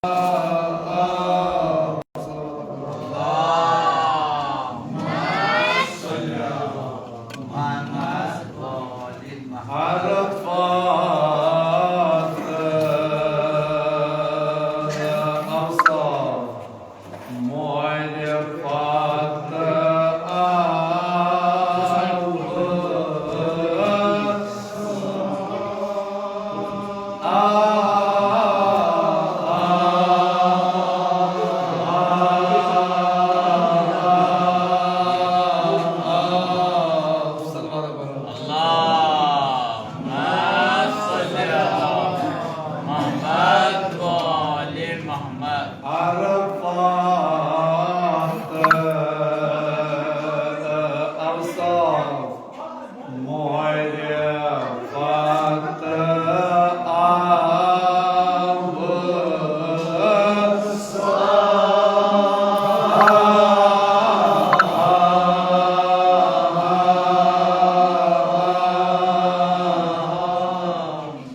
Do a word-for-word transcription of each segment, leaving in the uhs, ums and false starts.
اللهم صل على محمد وآل محمد. عرفات أوصاف معرفات أوصاف. اللهم صل على محمد وآل محمد. عرفات أوصاف معرفات أوصاف.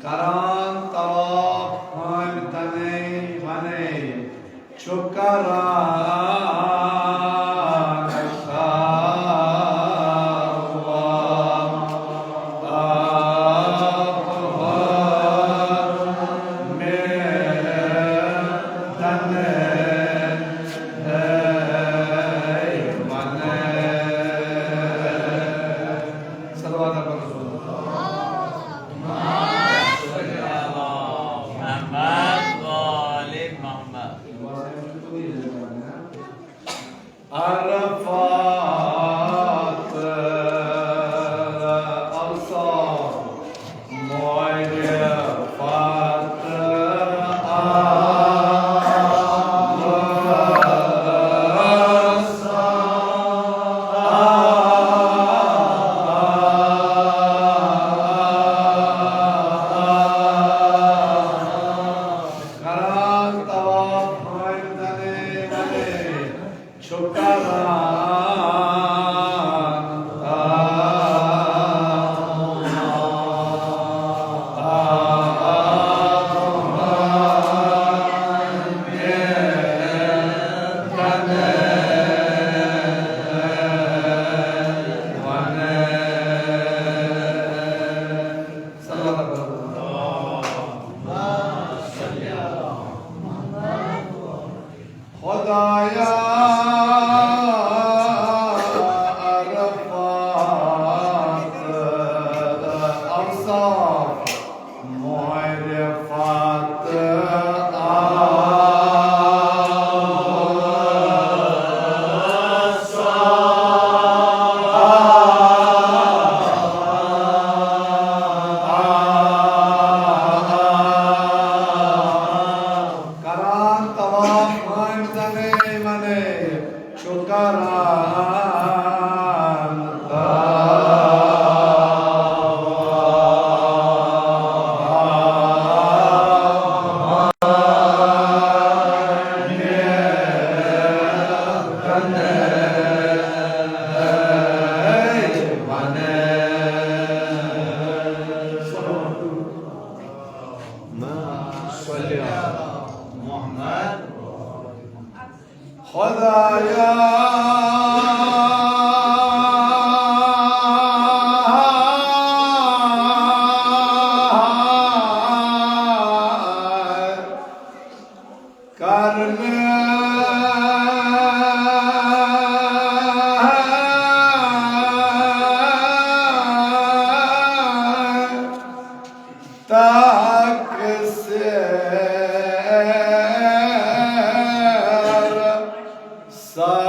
کران طواف ہامہِ تنے ونے چھُ کران طواف ہامہِ تنے ونے. صلوات علی رسول. محمد وآل محمد. عرفات أوصاف معرفات أوصاف. کران طواف ہامہِ تنے ونے چھُ کران طواف ہامہِ تنے ونے. صلوات. خدایا عرفات أوصاف معرفات أوصاف. کران طواف ہامہِ تنے ونے چھُ کران طواف ہامہِ تنے ونے. صلی علی محمد. خدایا کرن تقصیر سایہ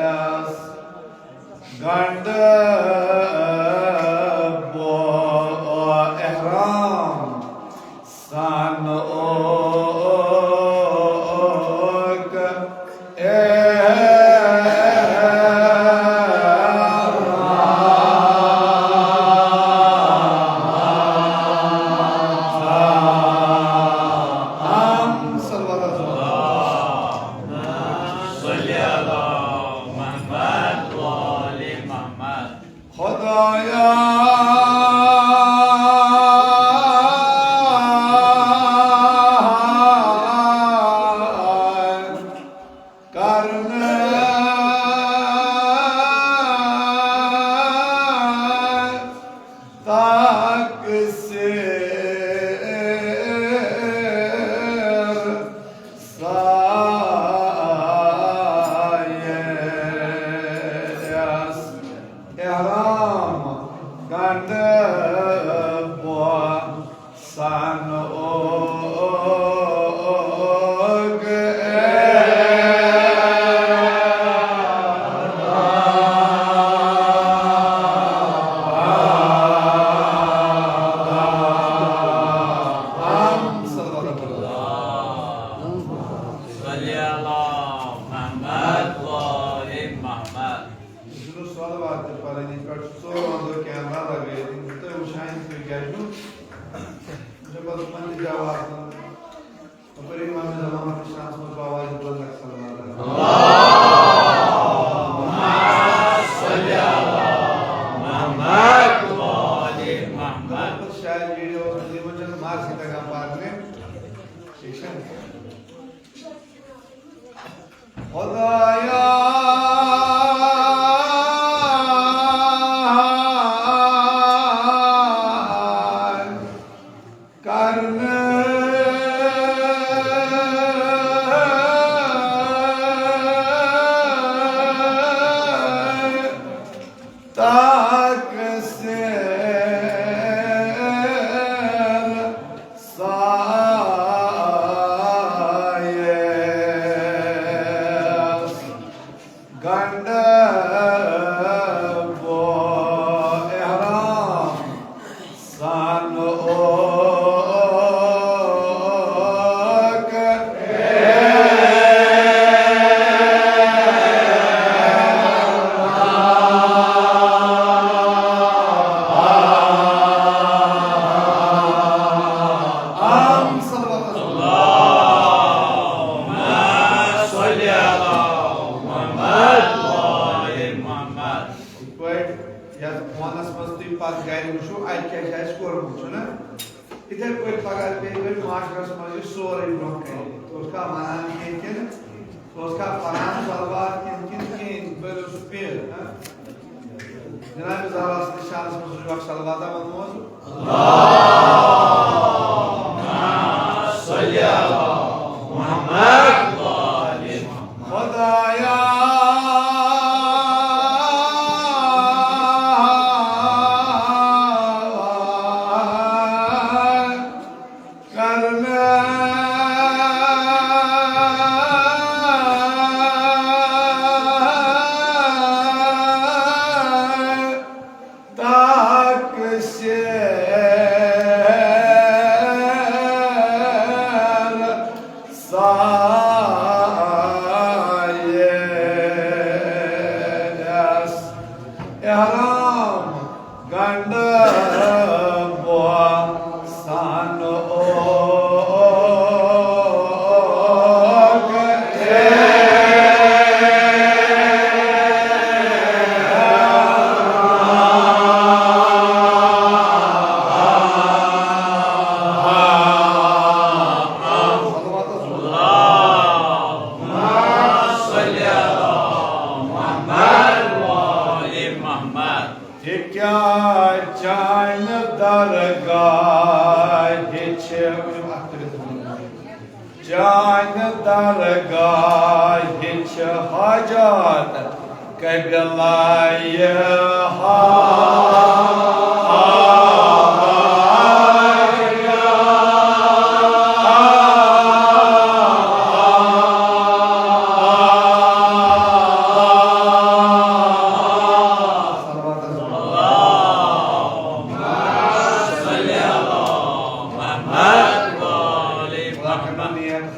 اس گنڈ بو احرام. تقصیر سایہ یس احرام گنڈ بو سن اوگ۔ صلی اللہ محمد و آل محمد۔ یہِ چھُنہٕ صلوات تہِ پَرٕنۍ، یِتھ پٲٹھۍ چھُ ژورو اَندو کیمرا لَگٲیِتھ، یِم چھِ تُہۍ وٕچھان، یِم چھِ گَرِ چھُ۔ مےٚ پَتہٕ تِمَن تہِ جواب دِیُن۔ اَپٲرۍ اِمام زمان تہِ چھِ آسمٕژ بَواجِب لَگَکھ صلوات۔ اللہُمَّ صَلِّ عَلَى مُحَمَّد و آلِ مُحَمَّد۔ پَتہٕ شاید ویٖڈیو اوس نہٕ یِمَن چھَنہٕ مارسی تَگان پَرنہِ۔ ٹھیٖک چھا؟ خدایا، کرنہٕ تقصیر سایس گنڈ بو احرام سان اوگ۔ یِتھ پٲٹھۍ یَتھ فونَس منٛز تُہۍ پَتہٕ گَرِ وٕچھِو، اَتہِ کیٛاہ چھِ اَسہِ کوٚرمُت، چھُنہ؟ یِتھَے پٲٹھۍ پَگاہ پیٚیہِ وۄنۍ معاشرَس منٛز یہِ سورُے برٛونٛہہ کَنہِ۔ ژٕ اوسکھا وَنان کینٛہہ کِنہٕ؟ ژٕ اوسکھا پَران صلوات کِنہٕ، کِنہٕ کِہیٖنۍ؟ یِتھ پٲٹھۍ اوس سُہ پِر، ہہ؟ جناب زہرا سٕنٛدِس شانَس منٛز چھُ اَکھ صلوات وَنومُت۔ اللہُمَّ صَلِّ عَلَى مُحَمَّد۔ خدایا، کرنہٕ تقصیر سایس احرام گنڈ بو سان اوگ۔ تِکیٛازِ چانہِ درگاہٕچ، چانہِ درگاہٕچ حاجات قبلہ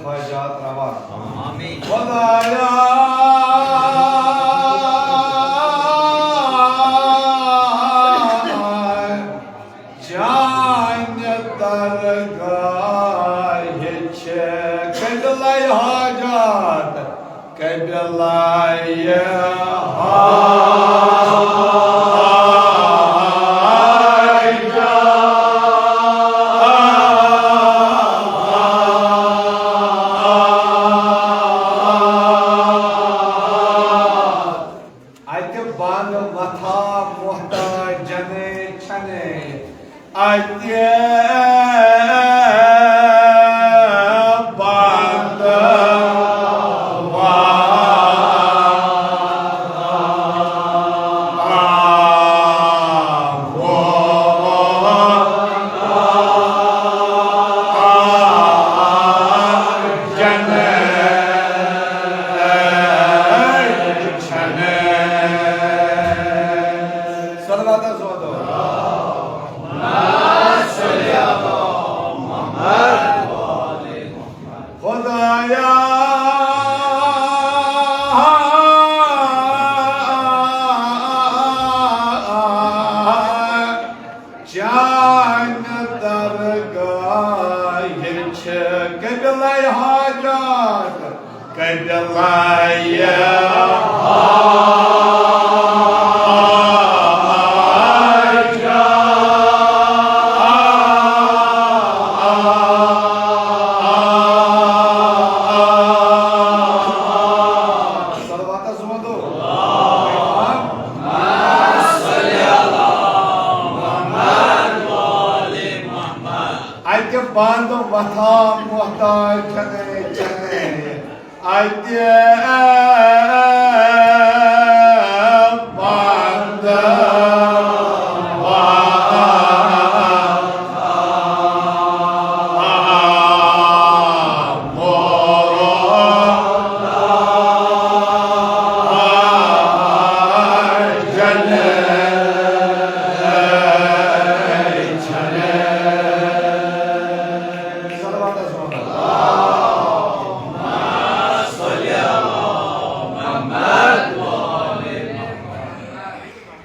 حاجات روا۔ آمین۔ خدایا، چانہِ درگاہٕچ قبلہ حاجات، قبلہ حاجات۔ اتہِ بند متھا محتاج جنے چھنے۔ اتہِ بنٛد صلوات حضور۔ خدایا، چانہِ درگاہہِ چھِ قبلہ حاجات۔ قبلہ حاجات۔ صلوات حضور۔ اتہِ بنٛد وۄتھان محتاج چنے چنے۔ اتہِ بنٛد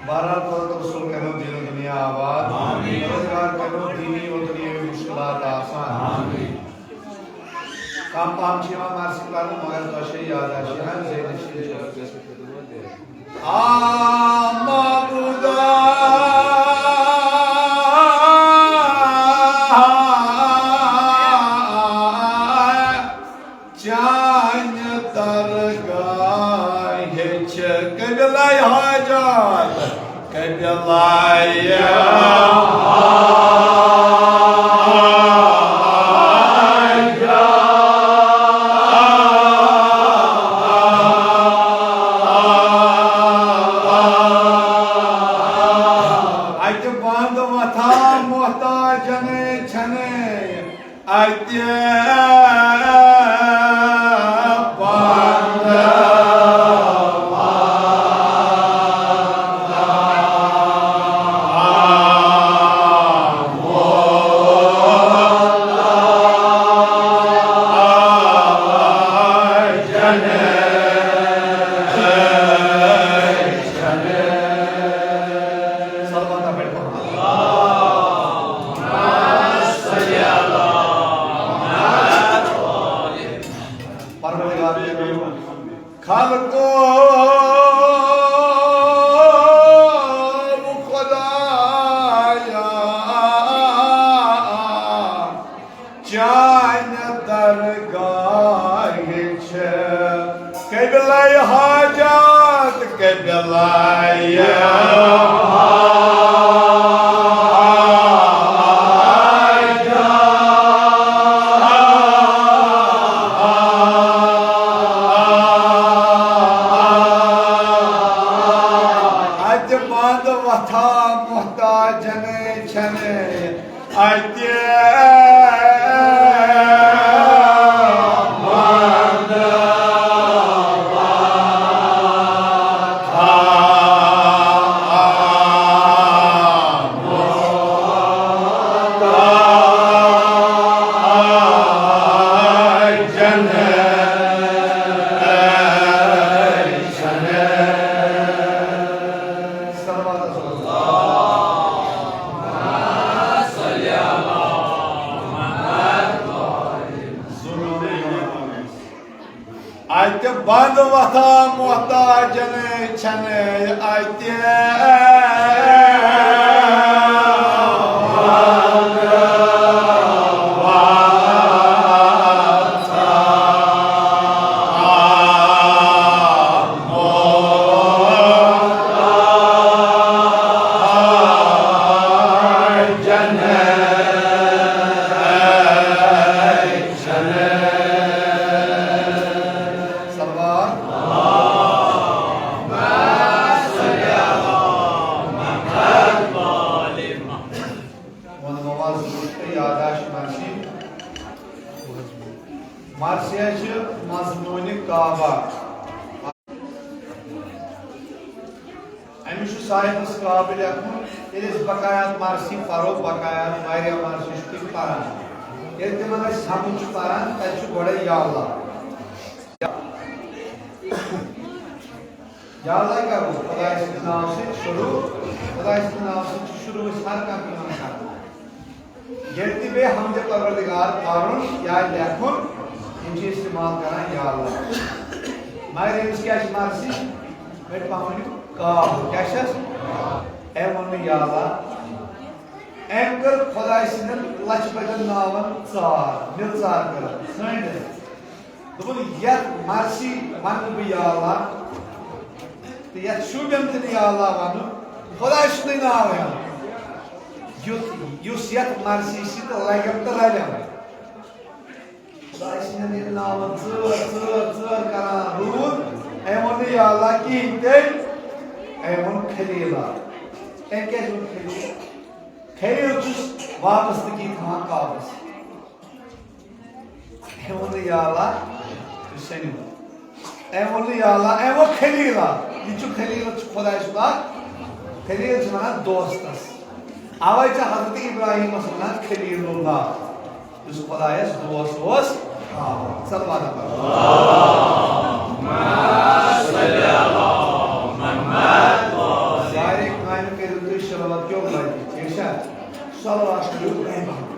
بہرحال، قدرت رسول کرنو دین و دنیا آباد۔ آمین۔ روزگار کرنو دینی و دنیاوی مشکلات آسان۔ آمین۔ کم پہم چھ یوان عرض کرنہٕ، مگر تۄہہِ چھےٚ یاد آسہِ ہا زینت شریف۔ آ معبودا، چانہِ درگاہہِ چھِ قبلہ حاجات، قبلہ حاجات۔ اتہِ بنٛد وۄتھان محتاجن چھنہٕ۔ اتہِ بنٛد پروردگار کریم، خلقو خدایا، چانہِ درگاہہِ چھِ قبلہ حاجات، قبلہ حاجات۔ اتہِ بنٛد وۄتھان محتاجن چھنہٕ۔ اتہِ اتہِ بنٛد وۄتھان محتاجن چھنہٕ۔ اتہِ یاداشت مرثی۔ مرثیہ چھِ مضموٗنِ کعبہ۔ أمِس چھُ صاحبس کعبہٕ لیکھُن۔ ییٚلہِ أسۍ بقایات مرثی پرو، بقایات واریاہ مرثی چھِ تِم پران۔ ییٚلہِ تِمن أسۍ سمجھ چھِ پران، تَتہِ چھُ گۄڈَے یا اللہ۔ یا اللہ کرو خدائے سٕنٛدِ ناوٕ سۭتۍ شروع۔ خدائے سٕنٛدِ ناوٕ سۭتۍ چھُ شروع أسۍ ہر کانٛہہ کٲم کران۔ ییٚلہِ تہِ بیٚیہِ حمدِ پروردگار پرُن یا لیکھُن، یِم چھِ استعمال کران یا اللہ۔ مگر أمِس کیٛاہ چھِ مرثی؟ مےٚ پَہم ؤنِو کعبہٕ۔ کیٛاہ چھَس؟ أمۍ ووٚن نہٕ یا اللہ۔ أمۍ کٔر خدائے سٕنٛدٮ۪ن لَچھِ بَدٮ۪ن ناوَن ژار، مِل ژار کٔرٕکھ، ژھٲنٛڈِتھ۔ دوٚپُن، یَتھ مرثی وَنہٕ بہٕ یا اللہ، تہٕ یَتھ شوٗبٮ۪م تہِ نہٕ یا اللہ وَنُن، خدائے سُنٛدُے ناو ہٮ۪مہٕ۔ یُتھ، یُس یَتھ مرثی سۭتۍ لَگٮ۪م تہٕ رَلٮ۪م۔ خدائے سٕنٛدٮ۪ن ییٚلہِ ناوَن ژٲر، ژٲر، ژٲر کران روٗد، أمۍ ووٚن نہٕ یا اللہ کِہیٖنۍ۔ تیٚلہِ أمۍ ووٚن خلیلا۔ أمۍ کیٛازِ ووٚن خلیل؟ خلیل چھُس واپس تہِ کِہیٖنۍ تھاوان کعبس۔ أمۍ ووٚن نہٕ یا اللہ، یہِ چھُ سَنیومُت۔ أمۍ ووٚن نہٕ یا اللہ، أمۍ ووٚن خلیلا۔ یہِ چھُ خلیل، چھُ خدائے سُنٛد اکھ۔ خلیل چھِ وَنان دوستس۔ اَوَے چھِ حضرت ابراہیمس وَنان خلیل اللہ، یُس خدایس دوست اوس تھاوان۔ صلوات پَرو۔ سارے کامہِ کٔرِو تُہۍ شلوت کیو لگہِ، ٹھیٖک چھا؟ صلوات کٔرِو غیبا۔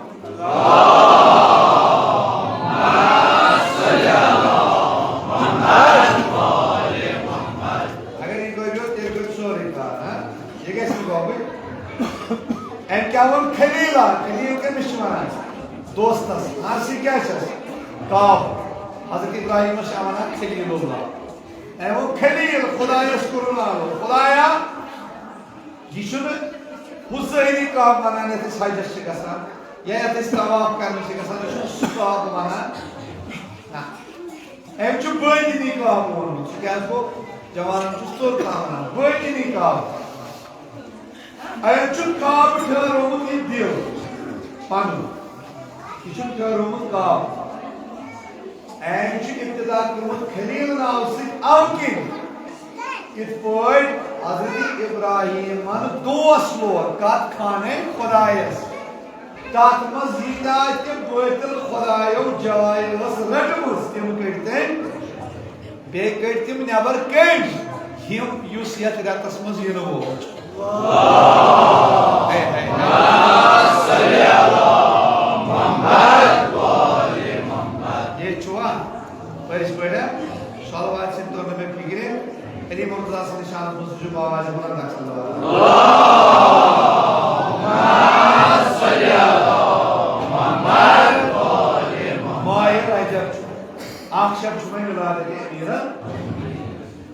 اگر یہِ گوٚو، تیٚلہِ گوٚو سورُے کار، ہا؟ یہِ گژھِ نہٕ گۄبٕنۍ۔ أمۍ کیٛاہ ووٚن؟ خلیلا۔ خلیل کٔمِس چھِ وَنان؟ دوستس۔ مرثی کیٛاہ چھَس؟ کعبہٕ۔ حضرت ابراہیمس چھِ وَنان خلیل اللہ۔ أمۍ ووٚن خلیل، خدایس کوٚرُن آلو۔ خدایا، یہِ چھُنہٕ ہُہ ظٲہری کعبہٕ وَنان یَتھ أسۍ حجس چھِ گژھان یا یَتھ أسۍ طواف کرنہِ چھِ گژھان، یہِ چھُنہٕ سُہ کعبہٕ وَنان۔ نہ۔ أمۍ چھُ بٲطِنی کعبہٕ ووٚنمُت۔ سُہ کیٛازِ گوٚو؟ جوانن چھُ سُہ ژوٚر تام وَنان، بٲطِنی کعبہٕ۔ أمۍ چھُ کعبہٕ ٹھٔہرومُت یہِ دِل پَنُن۔ یہِ چھُنہٕ ٹھٔہرومُت کعبہٕ۔ أمۍ چھُ ابتدا کوٚرمُت خلیل ناوٕ سۭتۍ اَمہِ کِنۍ، یِتھ پٲٹھۍ حضرت ابراہیمن دوس لوگ کتھ خانہ خدایس۔ تتھ منٛز ییٖتیٛاہ تہِ بٲطِل خدایو جاے ٲس رٔٹمٕژ، تِم کٔڈۍ تٔمۍ، بیٚیہِ کٔڈۍ تِم نٮ۪بر کٔڈۍ، یِم، یُس یتھ رٮ۪تس منٛز یِنہٕ وول چھُ۔ ہے، ہے۔ ییٚتہِ چھُوا؟ پٔزۍ پٲٹھۍ، ہا؟ صلوات سۭتۍ توٚر نہٕ مےٚ فِکرِ۔ علی محمد حسن نشانس منٛز چھُ باز بلند آسان۔ ماہِ رجب چھُ۔ اکھ شب چھُ وۄنۍ ولادت امیرن۔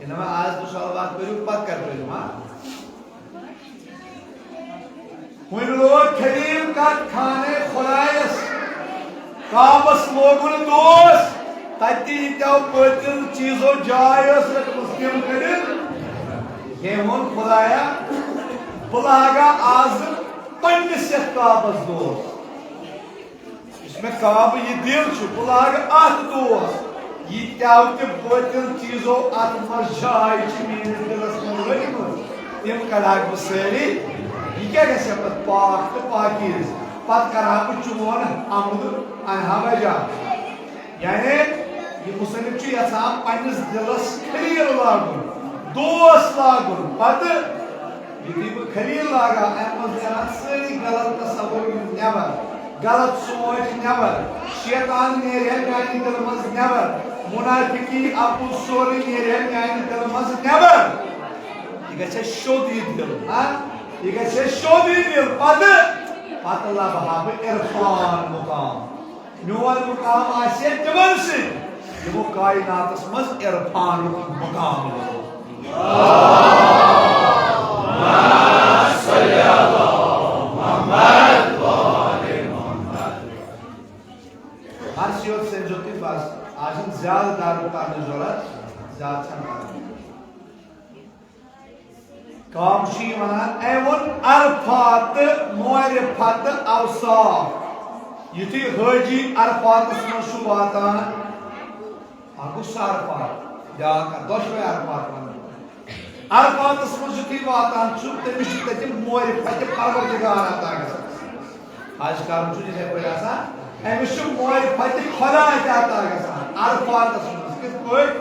ییٚلہِ وۄنۍ آز تُہۍ صلوات پٔرِو، پتہٕ کر پٔرِو، ہا؟ وۄنۍ لوگ خلیل کتھ خانہ خدایس، کعبس لوگُن دوس، تتہِ تہِ ییٖتیٛاہ بٲطِل چیٖزو جاے ٲس رٔٹمٕژ، تِم کٔڑِتھ۔ ییٚمۍ ووٚن، خدایا، بہٕ لاگا آز پننِس یتھ کعبس دوس۔ یُس مےٚ کعبہٕ یہِ دِل چھُ، بہٕ لاگہٕ اَتھ دوس۔ ییٖتیٛاہ تہِ بٲطِل چیٖزو اَتھ منٛز جاے چھِ میٛٲنِس دِلس منٛز رٔٹمٕژ، تِم کڑاکھ بہٕ سٲری۔ یہِ کیٛاہ گژھِ ہا پتہٕ پاک تہٕ پاکیٖز؟ پتہٕ کرٕ ہا بہٕ چون حمد، انہٕ ہا بجا۔ یعنی، یہِ مصنف چھُ یژھان پننِس دِلس خلیل لاگُن، دوس لاگُن۔ پتہٕ یُتھُے بہٕ خلیل لاگہٕ ہا، اَمہِ منٛز نیرٕ ہا سٲری غلط تصور نٮ۪بر، غلط سونچ نٮ۪بر، شیطان نیرِ ہا میانہِ دِلہٕ منٛز نٮ۪بر، منافقی، اَپُز، سورُے نیرِ ہا میانہِ دِلہٕ منٛز نٮ۪بر۔ یہِ گژھِ ہا شوٚد یہِ دِل، ہا؟ یہِ گژھِ ہا شوٚد یہِ دِل۔ پتہٕ، پتہٕ لبہٕ ہا بہٕ عرفان مقام۔ میون مقام آسہِ ہا تِمن سۭتۍ، یِمو کائناتس منٛز عرفانُک مقام لوٚب۔ مرثی یوت سٔنزیو تُہۍ بس، آز چھِنہٕ زیادٕ درد پرنٕچ ضروٗرت، زیادٕ چھَنہٕ پرنٕچ۔ کم چھُ یہِ وَنان، أمۍ ووٚن عرفات تہٕ معرفت تہٕ اوصاف۔ یُتھُے حٲجی عرفاتس منٛز چھُ واتان، اکھ گوٚو سُہ عرفات، بیٛاکھ اکھ، دۄشوے عرفات وَنان۔ عرفاتس منٛز یُتھُے واتان چھُ، تٔمِس چھُ تَتہِ معرفت پروردگار عطا گژھان۔ حج کرُن چھُ یِتھَے پٲٹھۍ آسان، أمِس چھُ معرفت خدا تہِ عطا گژھان عرفاتس منٛز۔ کِتھ پٲٹھۍ؟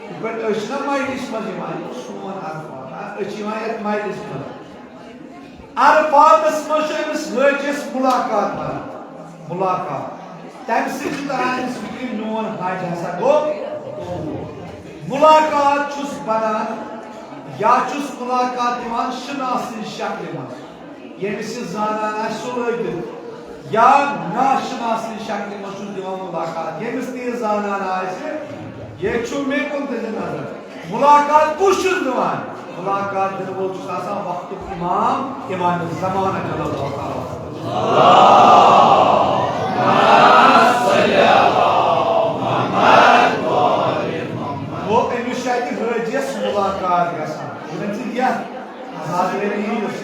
یِتھ پٲٹھۍ أسۍ چھِنہ مجلس منٛز یِوان، یہِ گوٚو سون عرفات، آ، أسۍ چھِ یِوان یَتھ مجلس منٛز۔ عرفاتس منٛز چھُ أمِس حٲجِس مُلاقات بنان، مُلاقات۔ تَمہِ سۭتۍ چھُ تران أمِس فِکرِ، میون حج ہسا گوٚو قبوٗل۔ مُلاقات چھُس بنان یا چھُس مُلاقات دِوان شِناس سٕنٛزِ شکلہِ منٛز، ییٚمِس یہِ زانان آسہِ سُہ لٲگِتھ، یا ناشِناس سٕنٛزِ شکلہِ منٛز چھُس دِوان مُلاقات، ییٚمِس نہٕ یہِ زانان آسہِ، ییٚتہِ چھُ مےٚ کُن تہِ نظر۔ مُلاقات کُس چھُس دِوان؟ مُلاقات دِنہٕ وول چھُس آسان وقتُک امام، امام زمانہ جل اللہ تعالیٰ۔ گوٚو أمِس چھُ اَتہِ حٲجِیَس مُلاقات گژھان۔ یِمَن چھِ یَتھ آزاد ؤری یُس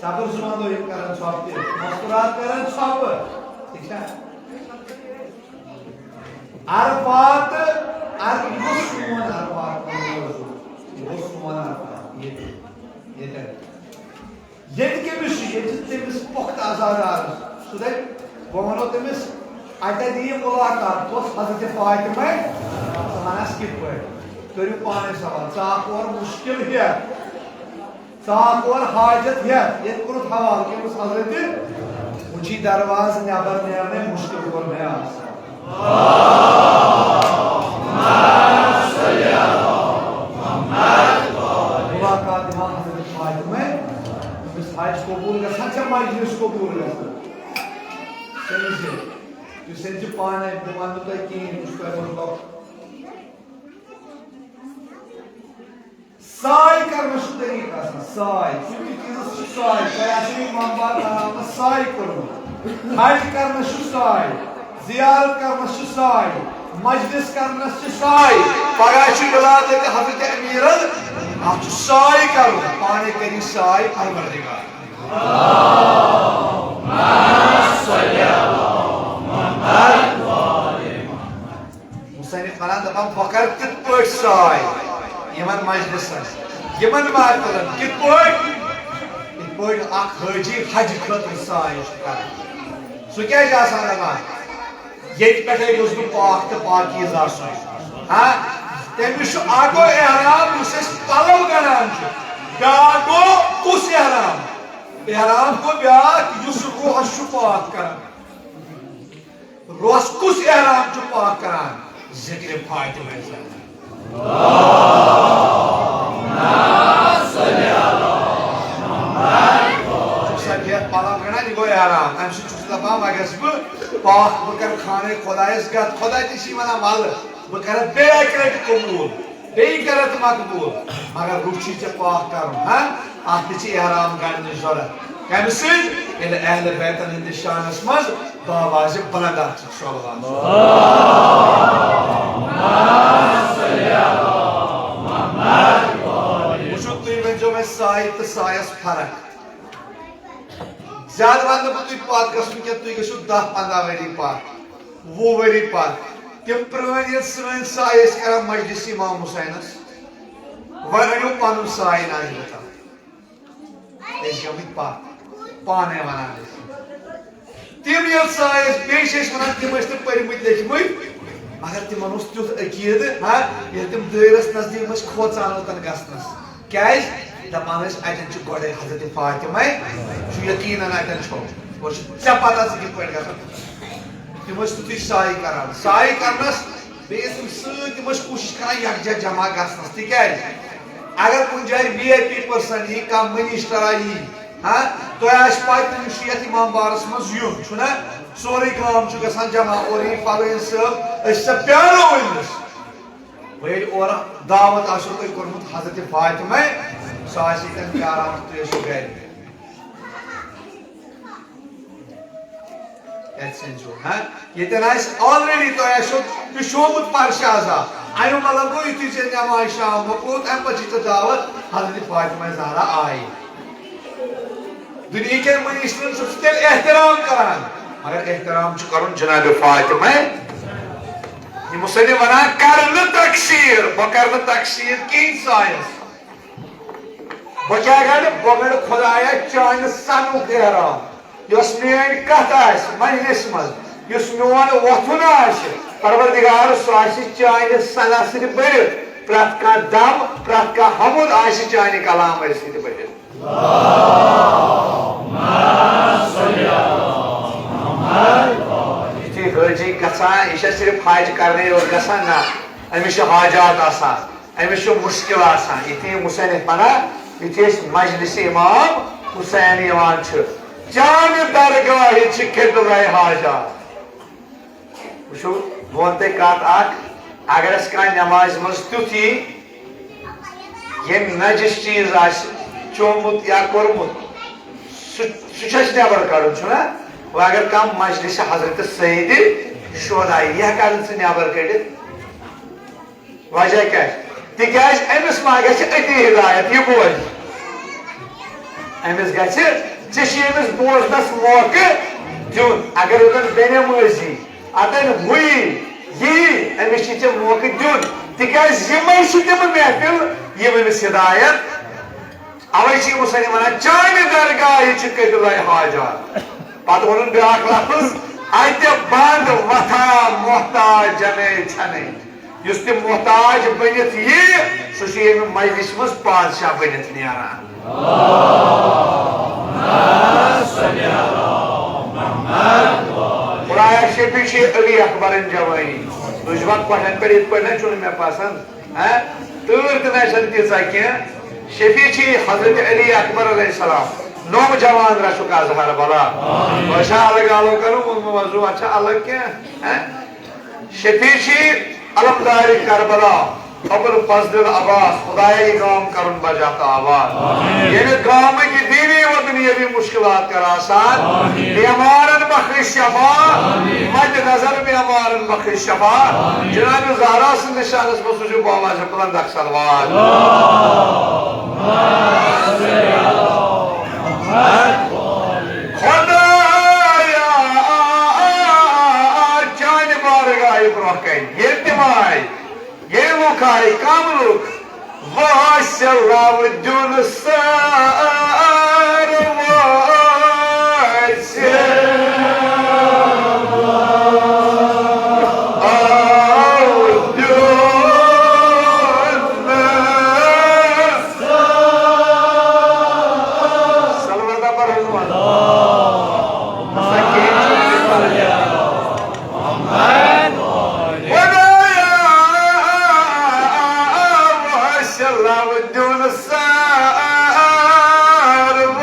صبر زُمانہٕ یِم کران ژھۄپہٕ تہِ، مُسکُرات کران ژھۄپہٕ۔ ٹھیٖک چھا؟ عرفات، عر-، یہِ گوٚو سون عرفات، یہِ گوٚو سون عرفات، ییٚتہِ، ییٚتہِ۔ ییٚتہِ کٔمِس چھُ؟ ییٚتہِ چھُ تٔمِس پۄختہٕ عزادار۔ سُہ دَپہِ، بہٕ وَنو تٔمِس، اَتہِ دِیہِ مُلاقات، کۄس؟ حضرت فاطمہ۔ ژٕ وَنس کِتھ پٲٹھۍ؟ کٔرِو پانَے سوال۔ ژٕ آکھ اورٕ مُشکِل ہٮ۪تھ۔ ژٕ آکھ اورٕ حاجت ہٮ۪تھ، ییٚتہِ کوٚرُتھ حوالہٕ کٔمِس؟ حضرت۔ وۄنۍ چھُے دروازٕ نٮ۪بر نیرنَے مُشکِل کوٚر مےٚ آز۔ مُلاقات دِوان حضرت فاطمہ، أمِس حج قبوٗل گژھان، ژےٚ مجلس قبوٗل گژھان۔ تٔمِس یہِ، تُہۍ سٔنزِ پانَے، بہٕ وَنہٕ نہٕ تۄہہِ کِہیٖنۍ، بہٕ چھُس تۄہہِ برونٛہہ۔ ساے کرنس چھُ طریٖقہٕ آسان، ساے۔ کُنہِ تہِ چیٖزس چھِ ساے، تۄہہِ آسیو یہِ ممبار بناونس ساے کوٚرمُت۔ حج کرنس چھُ ساے، زیارت کرنس چھِ ساے، مجلس کرنس چھِ ساے۔ پگاہ چھُ مِلاد تہِ حضرت امیٖرن، اتھ چھُ ساے کرُن، پانے کٔرِو ساے پروردگار۔ مصنف ونان دپان، بہٕ کرٕ تِتھ پٲٹھۍ ساے یِمن مجلسن، یِمن محفلن۔ کِتھ پٲٹھۍ؟ یِتھ پٲٹھۍ اکھ حٲجی حجہِ خٲطرٕ ساے چھُ کران۔ سُہ کیازِ چھُ آسان دپان؟ ییٚتہِ پٮ۪ٹھے گوٚژھ نہٕ پاک تہٕ پاکیٖزٕ آسُن۔ ہاں، تٔمِس چھُ اکھ گوٚو احرام، یُس أسۍ پلو گنڈان چھِ۔ بیاکھ گوٚو کُس احرام؟ احرام گوٚو بیاکھ، یُس روحس چھُ پاک کران۔ روس کُس احرام چھُ پاک کران؟ ذکر فاطمہ زہرا۔ سفید پلو گنڈان، یہِ گوٚو احرام۔ امہِ سۭتۍ چھُس دپان، وۄنۍ گژھٕ بہٕ پاک، بہٕ کرٕ خانہ خدایس گتھ۔ خدا تہِ چھِ ونان، ولہٕ بہٕ کرٕ بیٚیہِ اکہِ لٹہِ قبول۔ بیٚیہِ کَرَتھ مقبوٗل، مگر روح چھُے ژےٚ پاک کَرُن، ہا؟ اَتھ تہِ چھِ احرام گنٛڈنٕچ ضوٚرَتھ۔ کَمہِ سۭتۍ؟ ییٚلہِ اہلِ بیتَن ہٕنٛدِس شانَس منٛز بآواز بلند اَتھ سۭتۍ شۄلہٕ وَنان چھُ۔ وٕچھِو، تُہۍ ؤنۍزیو مےٚ ساے تہٕ سایَس فرق۔ زیادٕ وَنہٕ نہٕ بہٕ تُہۍ پَتھ گژھُن کینٛہہ، تُہۍ گٔژھِو دَہ پنٛداہ ؤری پَتھ۔ وُہ ؤری پتھ تِم پرٲنۍ ییٚلہِ سٲنۍ ساے ٲسۍ کران مجلس امام حسینس، وۄنۍ أنِو پنُن ساے نظرِ تل۔ أسۍ گٔمٕتۍ پتھ، پانے ونان ٲسۍ۔ تِم ییٚلہِ ساے ٲسۍ، بیٚیہِ چھِ أسۍ ونان، تِم ٲسۍ نہٕ پٔرمٕتۍ لیٚکھمٕتۍ، مگر تِمن اوس تیُتھ عقیدٕ، ہا، ییٚلہِ تِم دٲیرس نزدیٖک ٲسۍ کھوژان اوتن گژھنس۔ کیازِ؟ دپان ٲسۍ، اتٮ۪ن چھُ گۄڈے حضرت فاطمہ، چھُ یقیناً اتٮ۪ن چھُ۔ اور چھُ ژےٚ پتہ ژٕ کِتھ پٲٹھۍ گژھان۔ تِم ٲسۍ تِتُے ساے کران۔ ساے کرنس بیٚیہِ ٲسۍ تِم سۭتۍ، تِم ٲسۍ کوٗشش کران یکجا جمع گژھنس۔ تِکیازِ اگر کُنہِ جایہِ وی آئی پی پٔرسن یی، کانٛہہ منسٹر یی، ہاں، تۄہہِ آسہِ پاے تٔمِس چھُ یتھ امام بارس منٛز یُن، چھُنہ؟ سورُے گام چھُ گژھان جمع، اورٕ یی فلٲنۍ صٲب، أسۍ چھِ سا پیارو أمِس۔ وۄنۍ ییٚلہِ اورٕ دعوت آسیو تۄہہِ کوٚرمُت حضرت فاطمہ، سۄ آسہِ ییٚتٮ۪ن پیاران تہٕ تُہۍ ٲسِو گرِ۔ کتہِ سمجھو، ہاں؟ ییٚتٮ۪ن آسہِ already تۄہہِ آسیو پِشومُت پرشہِ عذاب۔ اَمیُک مطلب گوٚو، یُتھُے ژےٚ نٮ۪ماز شام مۄکلووُتھ، اَمہِ پتہٕ چھِ ژےٚ دعوت، حضرت فاطمہ زہرا آیہِ۔ دُنیہٕکٮ۪ن مٔنٛزۍ چھِنہٕ ژٕ تیٚلہِ احترام کران، مگر احترام چھُ کرُن جناب فاطمہ۔ یہِ مُصنِف وَنان، کر نہٕ تقصیر، بہٕ کر نہٕ تقصیر کِہیٖنۍ سایَس۔ بہٕ کیٛاہ گنٛڈٕ؟ بہٕ گنٛڈٕ خۄدایا چانہِ سنُک احترام۔ یۄس میٲنۍ کتھ آسہِ مجلس منٛز، یُس میون وۄتھُن آسہِ، پروردگار، سُہ آسہِ چانہِ سنہ سۭتۍ بٔرِتھ۔ پرٛٮ۪تھ کانٛہہ دم، پرٛٮ۪تھ کانٛہہ حمد آسہِ چانہِ کلامہٕ سۭتۍ بٔرِتھ۔ یُتھُے حٲجی گژھان، یہِ چھا صرف حج کرنے یوت گژھان؟ نہ، أمِس چھِ حاجات آسان۔ أمِس چھُ مُشکِل آسان، یِتھُے یہِ مُصنِف وَنان، یُتھُے أسۍ مجلسِ امام حسین یِوان چھِ، چانہِ درگاہہِ چھِ قبلہ حاجات۔ وٕچھِو، بہٕ وَنہٕ تۄہہِ کَتھ اَکھ، اگر اَسہِ کانٛہہ نٮ۪مازِ منٛز تیُتھ یی، ییٚمۍ نجس چیٖز آسہِ چومُت یا کوٚرمُت، سُہ، سُہ چھُ اَسہِ نٮ۪بر کَڑُن، چھُنہ؟ وۄنۍ اگر کانٛہہ مجلسِ حضرت سید شہدا یی، یہِ ہٮ۪کان سُہ نٮ۪بر کٔڑِتھ؟ وجہ کیٛاہ چھِ؟ تِکیٛازِ أمِس ما گژھِ أتی ہدایت، یہِ بوزِ۔ أمِس گژھِ، ژےٚ چھِ أمِس بوزنس موقعہٕ دیُن۔ اگر ییٚتٮ۪ن بے نمٲزی، اتٮ۪ن ہُہ یی، یہِ یی، أمِس چھِ ژےٚ موقعہٕ دیُن۔ تِکیٛازِ یِمے چھِ تِم محفل، یِم أمِس ہدایت اوے چھِ مُصنِف وَنان، چانہِ درگاہہِ چھِ قبلہ حاجات۔ پتہٕ ووٚنُن بیٛاکھ لفظ، اَتہِ بنٛد وۄتھان محتاج جنے چھَنٕے۔ یُس تہِ محتاج بٔنِتھ یی، سُہ چھُ ییٚمہِ مجلسہِ منٛز پادشاہ بٔنِتھ نیران۔ خدایا شفیع چھِ علی اکبرن جوانی۔ تُہۍ چھِوا کۄٹھٮ۪ن پٮ۪ٹھ یِتھ پٲٹھۍ نہ چھُنہٕ مےٚ پسنٛد؟ ہہ؟ تۭر تہِ نہ چھنہٕ تیٖژاہ کینٛہہ۔ شفیع چھِ حضرت علی اکبر علیہ السلام۔ نوٚم جوان رچھُکھ از ہر بلا۔ تۄہہِ چھا الگ الگ کرُن؟ ووٚنمُت وضو، اتھ چھا الگ کینٛہہ؟ ہہ؟ شفیع چھِ علمدار کربلا، ابوالفضل العباس۔ خدایا، یہِ گام کرُن بجا تہٕ آباد۔ ییٚمہِ گامٕکۍ دینی و دُنیٲوی مشکلات کر آسان۔ بیمارن بخش شفا۔ مد نظر بیمارن بخش شفا۔ جناب زہرا سٕنٛدِس شانس منٛز سوٗزِو باوازِ بلند اکھ صلوات۔ خدایا، چانہِ بارگاہہِ برونٛہہ کنہِ ییٚلہِ تِم آے، ییٚلہِ لُکھ آے، کم لُکھ؟ واسہِ لو دیُن سار واسہِ لو دیُن سار۔ صلوات پر حضور۔ خدایا، واسہِ لو دیُن سار واسہِ۔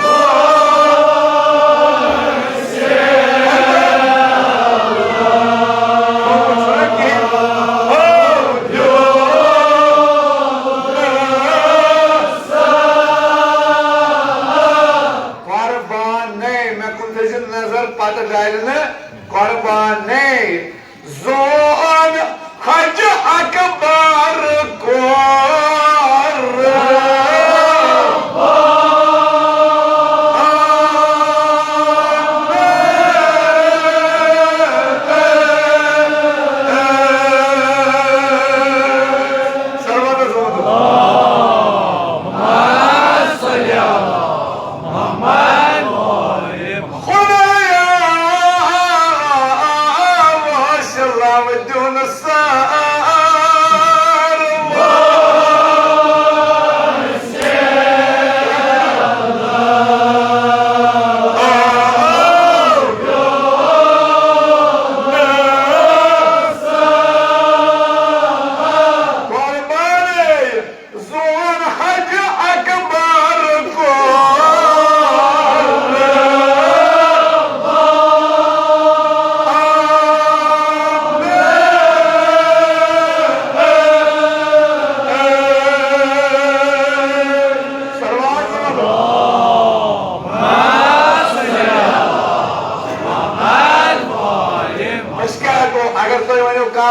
قربانے، مےٚ کُن تھٲیزِ نظر، پتہٕ ڈالہِ نہٕ قربانے۔ زون حج اکبر کوٚر۔ سلوات حضور۔ خدایا، واسہِ لو دیُن سار۔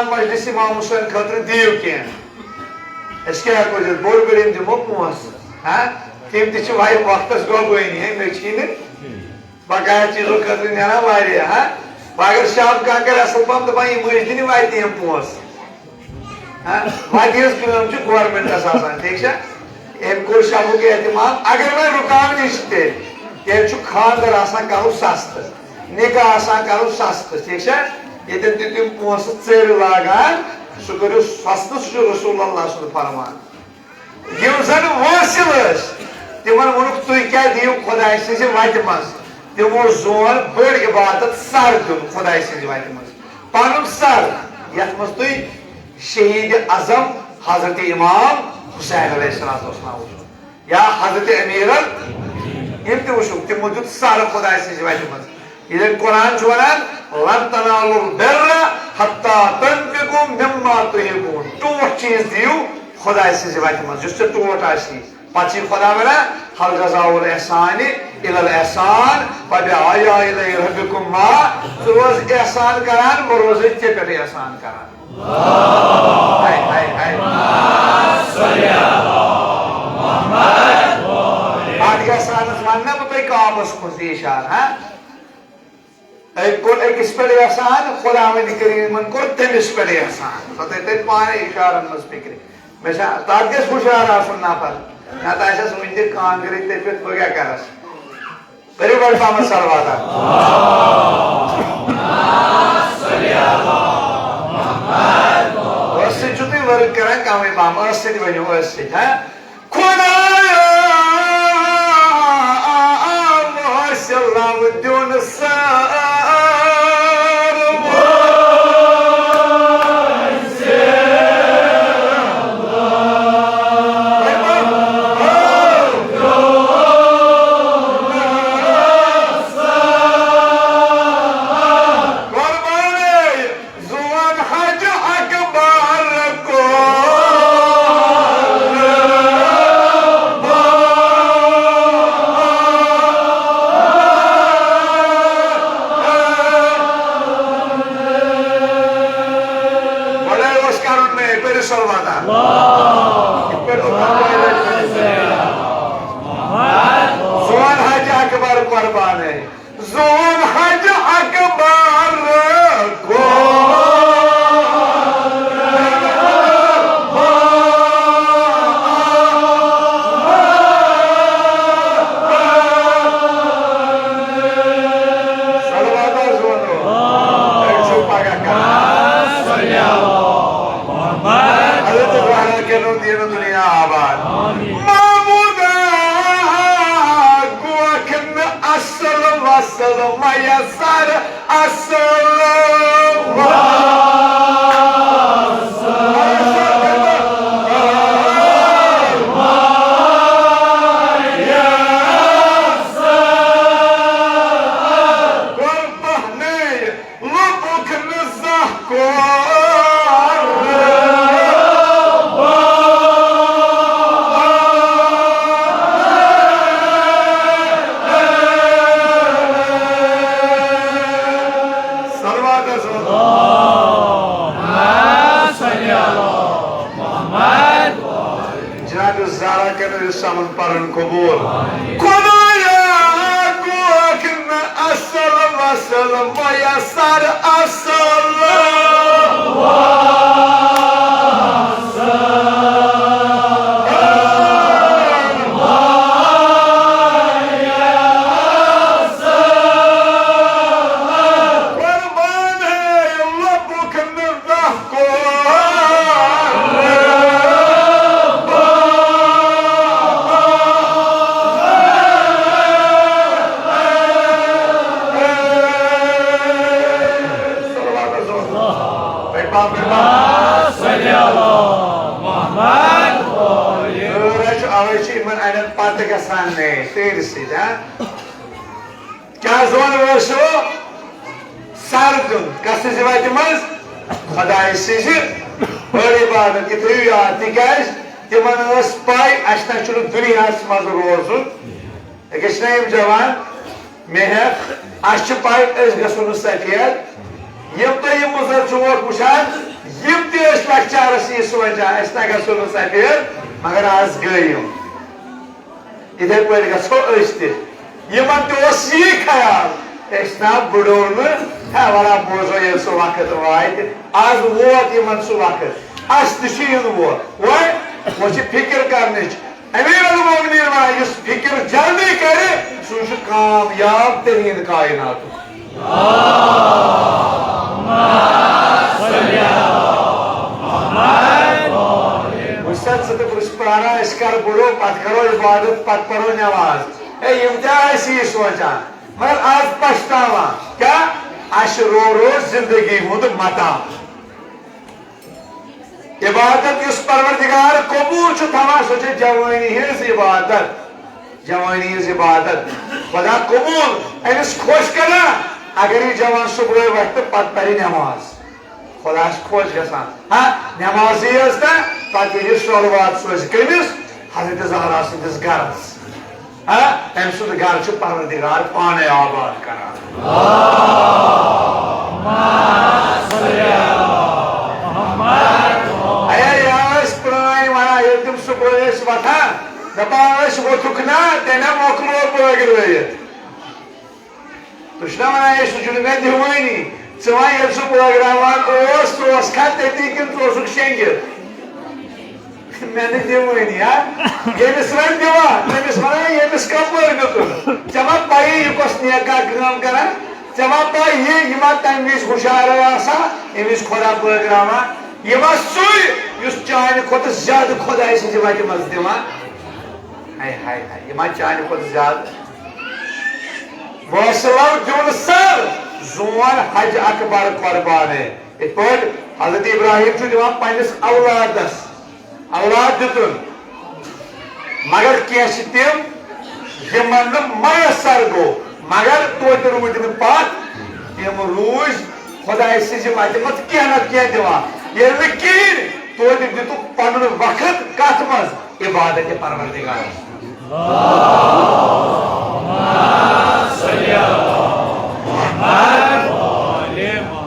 مجلس امام حسین خٲطرٕ دِیِو کینٛہہ۔ أسۍ کیٛاہ ہٮ۪کو دِتھ؟ بوٚڑ بٔڑ یِم دِمو پونٛسہٕ۔ ہا؟ تِم تہِ چھِ وَے وقتس گۄبٲنی، ہے، مےٚ چھِی نہٕ بقایا چیٖزو خٲطرٕ نیران واریاہ، ہا؟ وۄنۍ اگر شب کانٛہہ کرِ اصل پہم، دپان یِم ٲسۍ دِنہِ وتہِ یِم پونٛسہٕ۔ ہا؟ وتہِ ہٕنٛز کٲم چھِ گورمنٹس آسان، ٹھیٖک چھا؟ أمۍ کوٚر شبُک اہتمام، اگر وۄنۍ رُکاونٕچ چھِ تیٚلہِ، تیٚلہِ چھُ خانٛدر آسان کرُن سستہٕ، نکاح آسان کرُن سستہٕ، ٹھیٖک چھا؟ ییٚتٮ۪ن تہِ تِم پونٛسہٕ ژٔرۍ لاگان، سُہ کٔرِو سستہٕ، سُہ چھُ رسول اللہ سُنٛد فرمان۔ یِم زن وٲصِل ٲسۍ، تِمن ووٚنُکھ، "تُہۍ کیٛاہ دِیِو خۄداے سٕنٛزِ وتہِ منٛز؟" تِمو زون بٔڑ عبادت، سر دیُن خۄداے سٕنٛزِ وتہِ منٛز۔ پنُن سر، یتھ منٛز تُہۍ شہید اعظم حضرت امام حسین علیہ الصلوۃ والسلام وٕچھو، یا حضرت امیر ال-، یِم تہِ وٕچھو، تِمو دیُت سر خۄداے سٕنٛزِ وتہِ منٛز۔ ییٚلہِ قرآن چھُ وَنان، "لن تنالوا البر حتى تنفقوا مما تحبون"، ٹوٹھ چیٖز دِیِو خۄداے سٕنٛزِ وَتہِ منٛز، یُس ژےٚ ٹوٹھ آسی۔ پَتہٕ چھِ خۄدا وَنان، "هل جزاء الإحسان إلا الإحسان، فبأي آلاء ربكما"، ژٕ روز احسان کران، بہٕ روزے ژےٚ پٮ۪ٹھ احسان کران۔ ہاے، ہاے، ہاے۔ اَتھ گژھِ اَنَس وَننہٕ بہٕ تۄہہِ کعبَس کُن تہِ اِشارٕ، ہا؟ أمۍ کوٚر أکِس پٮ۪ٹھ احسان، خۄداوندِ کریٖمن کوٚر تٔمِس پٮ۪ٹھ احسان۔ سۄ تھٲے تٔمۍ پانے اشارن منٛز فکرِ۔ مےٚ چھا، تتھ گژھِ ہُشار آسُن نفر، نتہٕ آسٮ۪س وُنہِ تہِ کانٛگرِ تٔپِتھ، بہٕ کیٛاہ کرس؟ کٔرِو گۄڈٕ پہمتھ صلوات اکھ۔ ٲسہٕ سۭتۍ چھِو تُہۍ ؤرٕک کران کمٕے پہم، ٲسہٕ سۭتۍ ؤنِو، ٲسہٕ سۭتۍ، ہا؟ خۄدایا، وٲسِل لَو دیُن سٲر۔ قربانٕے۔ زون حج اکبر کور۔ گۄڈے اوس کرُن مےٚ، یہِ کٔرِو صلوات اکھ۔ یہِ کٔرِو صلوات اکھ۔ زون حج اکبر قربانے۔ زون حج اکبر کور۔ صلوات حظ وَنو۔ أسۍ چھِ پگاہ کران۔ حضرت زہرا کٔرِنو دیٖن دُنیا آباد۔ محمودا گوکھ نہٕ اصل وصل میسر، اصل وصل۔ قربانٕے لوٚبُکھ نہٕ زانٛہہ کور۔ صلوات حظ وَنو۔ اللہم صلی علی محمد۔ جناب زہرا کٔرِنو یہِ سَمُن پَرُن قبوٗل۔ خۄدایا، گوکھ نہٕ اصل وصل میسر، اصل وصل۔ قربان ہے لوٚبُکھ نہٕ زانٛہہ کور۔ صلی اللہ محمد۔ تۭر حظ چھِ، اَوَے چھِ یِمَن اَڑٮ۪ن پَتہٕ گژھان نیے تۭرِ سۭتۍ، ہا؟ کیٛاہ زون وٲسِو؟ سر دیُن۔ کس سٕنٛزِ وتہِ منٛز؟ خۄدایہِ سٕنٛزِ۔ بٔڑ عبادت۔ یہِ تھٲیِو یاد، تِکیٛازِ تِمن ٲس پَے اَسہِ نہ چھُنہٕ دُنیاہَس منٛز روزُن۔ أکِس چھِنہ یِم جوان، مےٚ ہٮ۪تھ، اَسہِ چھِ پَے أسۍ گژھو نہٕ سفید۔ یِم تُہۍ یِم مُضر چھِوکھ وٕچھان، یِم تہِ ٲسۍ لۄکچارس یی سونٛچان، أسۍ نہ گژھو نہٕ سفید، مگر از گٔے یِم۔ یِتھے پٲٹھۍ گژھو أسۍ تہِ۔ یِمن تہِ اوس یی خیال، أسۍ نا بُڈو نہٕ، ہے وَلہ بوزو ییٚلہِ سُہ وقت واتہِ۔ از ووت یِمن سُہ وقت، اَسہِ تہِ چھُ یِنہٕ وول۔ وۄنۍ، وۄنۍ چھِ فِکر کرنٕچ۔ امیر المومنین ونان، یُس فکر جلدی کرِ، سُہ چھُ کامیاب ترین کائناتُک۔ وٕچھ سا، ژٕ تہٕ بہٕ چھُس پران، أسۍ کر بُڈو، پتہٕ کرو عبادت، پتہٕ پرو نماز۔ ہے، یِم تہِ ٲسۍ یی سونٛچان، مگر آز پچھتاوان۔ کیٛاہ؟ اَسہِ رو رو زندگی ہُنٛد متاع۔ عبادت یُس پروردگار قبول چھُ تھاوان، سۄ چھےٚ جوٲنی ہٕنٛز عبادت۔ جوٲنی ہٕنٛز عبادت۔ خدا قبول، أمِس خۄش کران، اگر یہِ جوان صبحٲے وۄتھِ تہٕ پتہٕ پرِ نماز۔ خدا چھُ خۄش گژھان۔ ہا، نمازٕے یٲژ نہٕ، پتہٕ ییٚلہِ یہِ صلوات سوزِ کٔمِس؟ حضرت زہرا سٕنٛدِس گرس۔ ہا، أمۍ سُنٛد گرٕ چھُ پروردگار پانے آباد کران۔ اے، یا ٲسۍ پرٛٲنۍ ونان، ییٚلہِ تِم صبحٲے ٲسۍ وۄتھان، دپان ٲسۍ، "ووٚتھُکھ نا، تیٚلہِ مۄکلو بٲگرٲیِتھ۔" تُہۍ چھِو نا ونان، "ہے، سُہ چھُنہٕ مےٚ دِوٲنی۔" ژٕ وَن، ییٚلہِ سُہ بٲگراوان اوس، ژٕ اوسکھا تٔتی کِنہٕ ژٕ اوسُکھ شیٚنگِتھ؟ مےٚ نہٕ دِوٲنی، ہا؟ ییٚمِس وۄنۍ دِوان، تٔمِس وَنان، "ییٚمِس کَپٲرۍ دیُتُن؟ ژےٚ ما پَیی یہِ کۄس نیکا کٲم کَران؟ ژےٚ ما پَے یہِ، یہِ ما تَمہِ وِزِ ہُشارَے آسان، ییٚمہِ وِزِ خۄدا بٲگراوان؟ یہِ ما سُے، یُس چانہِ کھۄتہٕ زیادٕ خۄداے سٕنٛزِ وَتہِ منٛز دِوان؟" ہاے، ہاے، ہاے، یہِ ما چانہِ کھۄتہٕ زیادٕ؟ وٲصلو دیُن سر، زون حج اکبر قربانے۔ یِتھ پٲٹھۍ حضرت ابراہیم چھُ دِوان پننِس اولادس، اولاد دیُتُن۔ مگر کینٛہہ چھِ تِم، یِمن نہٕ میسر گوٚو، مگر توتہِ روٗدۍ نہٕ پتھ، تِم روٗدۍ خۄداے سٕنٛزِ وتہِ منٛز کینٛہہ نتہٕ کینٛہہ دِوان۔ ییٚلہِ نہٕ کِہیٖنۍ، توتہِ دِتُکھ پنُن وقت کتھ منٛز؟ عبادت پروردگارس۔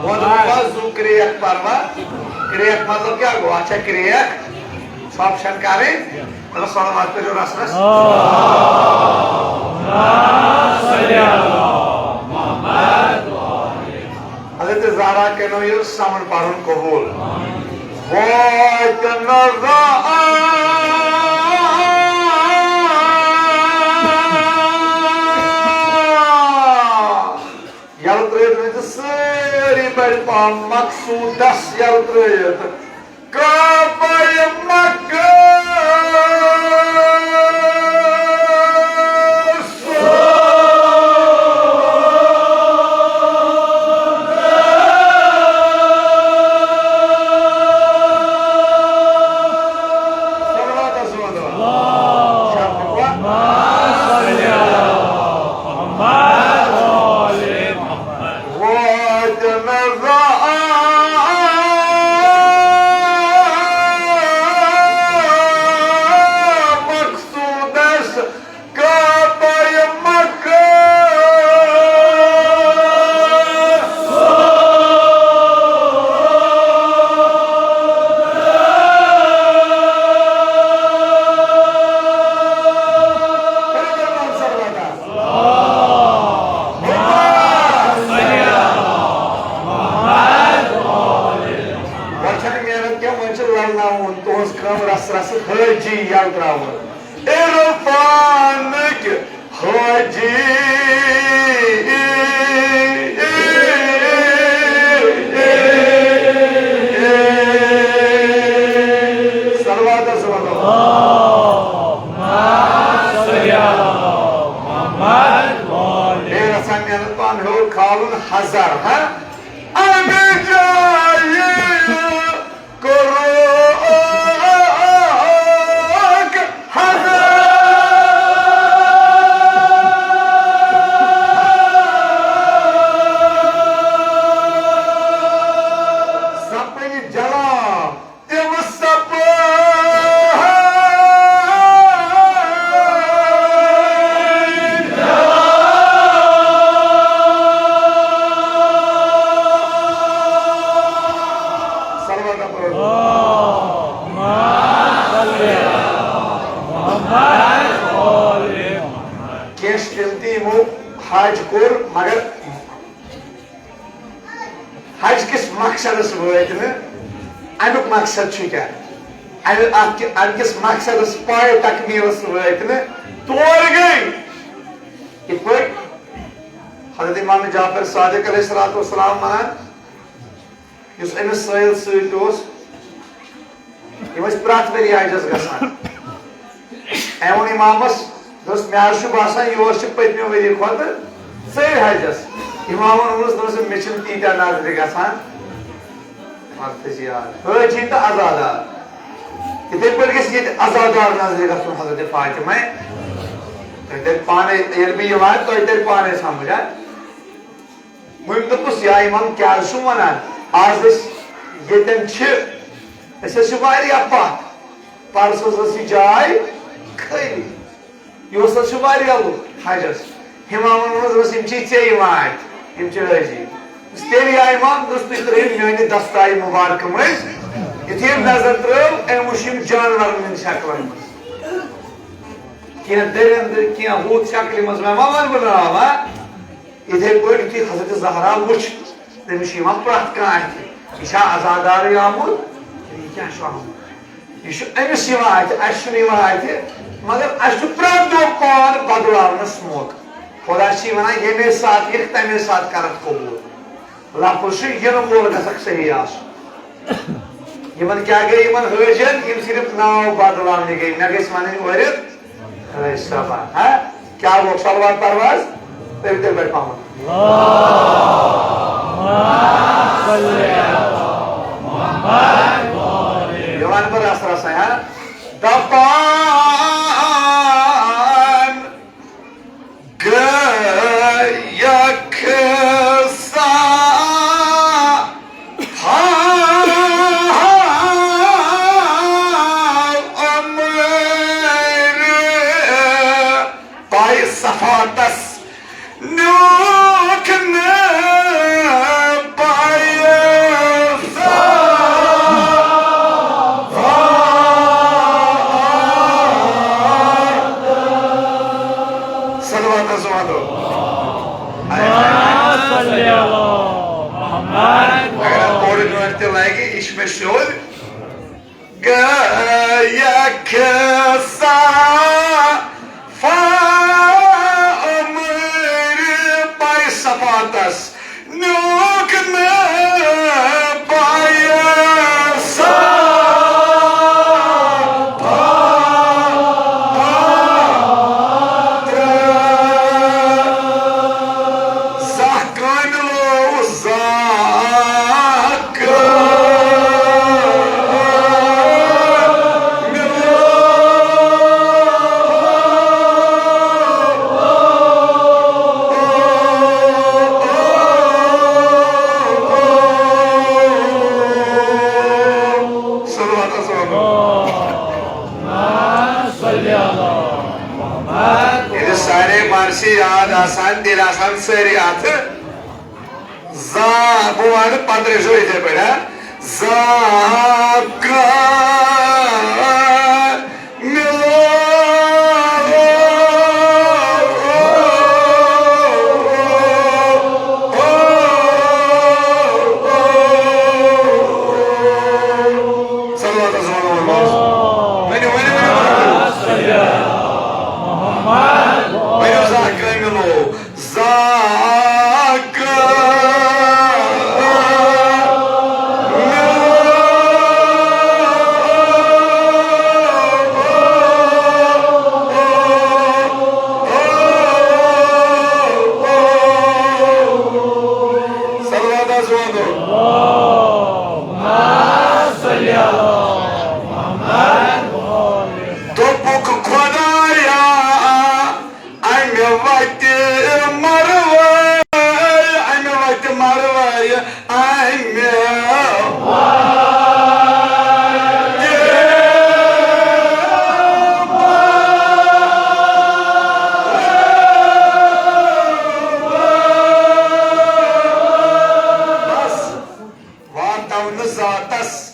ووٚنمَس زُو کرٛیک پَروا۔ کرٛیک مطلب کیٛاہ گوٚو؟ اَتھ چھا کرٛیک؟ ژھۄپ چھَنہٕ کَرٕنۍ؟ مطلب صلوات پٔرِو رَسَس۔ حضرت زہرا کَنو یہِ سَمُن پَرُن قبوٗل۔ واتہِ نہٕ زانٛہہ یَلہٕ ترٛٲوِتھ ؤنۍ زِ سٲری بَڑِ پَہَم مقصوٗدَس یَلہٕ ترٛٲوِتھ۔ کعبہ مکہ۔ مقصودس کعبہ مکہ۔ وۄنۍ چھَنہٕ محنت کینٛہہ، وۄنۍ چھِ لَلناوُن تُہٕنٛز کٲم، رَسہٕ رَسہٕ حٲجی یَلہٕ ترٛاوُن۔ عرفانٕکۍ حٲجی۔ صلواتس وَنو۔ بیٚیہِ رَژھا محنت پَہَم ہیوٚر کھالُن حضر، ہا؟ اَمہِ جایہِ کوٚرُکھ حضر۔ سپٕنۍ جلان تِم سپٕنۍ۔ مقصدس وٲتۍ نہٕ۔ امیُک مقصد چھُ کیٛاہ؟ امہِ، اتھ کہِ، امہِ کِس مقصدس پایہِ تکمیلس وٲتۍ نہٕ۔ تور گٔے۔ کِتھ پٲٹھۍ؟ حضرت امام جعفر صادق علیہ الصلوۃ والسلام ونان، یُس أمِس سٲیِل سۭتۍ اوس، یِم ٲسۍ پرٛٮ۪تھ ؤرۍ یہِ حجس گژھان۔ أمۍ ووٚن اِمامس، دوٚپُس، "مےٚ حظ چھُ باسان، یور چھِ پٔتمہِ ؤری کھۄتہٕ ژٔرۍ حجس۔" اِمامن ووٚنُس، دوٚپُس، "مےٚ چھِنہٕ تیٖتیٛاہ نظرِ گژھان۔" مرتضی یار، حٲجی تہٕ عزادار۔ یِتھَے پٲٹھۍ گژھِ ییٚتہِ عزادار نظرِ گژھُن حضرت فاطمہ۔ تۄہہِ تَرِ پانَے، ییٚلہِ بہٕ یِوان، تۄہہِ تَرِ پانَے سمجھ، ہا؟ وۄنۍ دوٚپُس، "یا اِمام، کیٛاہ حظ چھُو وَنان؟ آز أسۍ ییٚتٮ۪ن چھِ، أسۍ حظ چھِ واریاہ پَتھ۔ پَرُس حظ ٲس یہِ جاے خٲلی۔ یہِ اوس حظ چھِ واریاہ لُکھ حجَس۔" اِمامَن ووٚنُس، دوٚپُس، "یِم چھِ ژےٚ یِوان اَتہِ، یِم چھِ حٲجی۔" دوٚپُس، "تیٚلہِ یا اِمام،" دوٚپُس، "تُہۍ ترٛٲیِو میٛانہِ دستایہِ مُبارکہٕ مٔنٛزۍ۔" یُتھُے أمۍ نظر ترٛٲو، أمۍ وٕچھ یِم جانوَرَن ہٕنٛدۍ شکلَن منٛز۔ کینٛہہ دٔرِنٛدٕ، کینٛہہ ہُتھ شکلہِ منٛز، مےٚ ما وَنہٕ بہٕ ناو، ہا؟ یِتھَے پٲٹھۍ یُتھُے حضرت زہرا وٕچھ، تٔمِس چھُ یِوان پرٛٮ۪تھ کانٛہہ اَتھِ۔ یہِ چھا عزادارٕے آمُت کِنہٕ یہِ کیٛاہ چھُ آمُت؟ یہِ چھُ أمِس یِوان اَتھِ، اَسہِ چھُنہٕ یِوان اَتھِ، مگر اَسہِ چھُ پرٛٮ۪تھ دۄہ پان بدلاونَس موقعہٕ۔ خۄدا چھِ وَنان، "ییٚمے ساتہٕ یِکھ، تَمے ساتہٕ کَرَتھ قبوٗل۔" لفظ چھُ یِنہٕ وول گژھکھ صحیح آسُن۔ یِمن کیٛاہ گٔے؟ یِمن حٲجین، یِم صرف ناو بدلاونہِ گٔے۔ مےٚ گژھِ وَنٕنۍ اورٕ، حٲج صٲبہ، ہا؟ کیٛاہ گوٚو؟ صلوات پرواز؟ تٔمۍ تٔمۍ پٮ۪ٹھ پَہمَتھ۔ یہِ وَنہٕ بہٕ رَس رَسَے، ہا؟ دَپان گٔیَکھ سا عمرِ پایہِ صفاتس، نیوٗکھ نہٕ پایہِ صفات۔ صلوات حظ وَنو۔ صلی علی محمد۔ اگر اورٕ یورٕ تہِ لگہِ، یہِ چھُ مےٚ سیوٚد۔ گٔیَکھ سا عمرِ پایہِ صفاتس، نیوٗکھ نہٕ پایہِ صفات۔ زانٛہہ کامِل اوس، زانٛہہ کامِل۔ صلوات، صلوات۔ ییٚلہِ سارے مرثی یاد آسان، تیٚلہِ آسان سٲری اَتھٕ۔ زا، بہٕ وَنہٕ، پَتہٕ رٔٹۍزیو یِتھَے پٲٹھۍ، ہا؟ زا کا مِلو۔ صلوات حظ وَنو۔ ؤنِو، ؤنِو، ؤنِو۔ ؤنِو، زا کا مِلو۔ زا کا صلوات حظ وَنو۔ دوٚپُکھ خۄدایا، اَمہِ وَتہِ مَروٲے، اَمہِ وَتہِ مَروٲے، اَمہِ وَتہِ۔ بس، واتو نہٕ ذاتس۔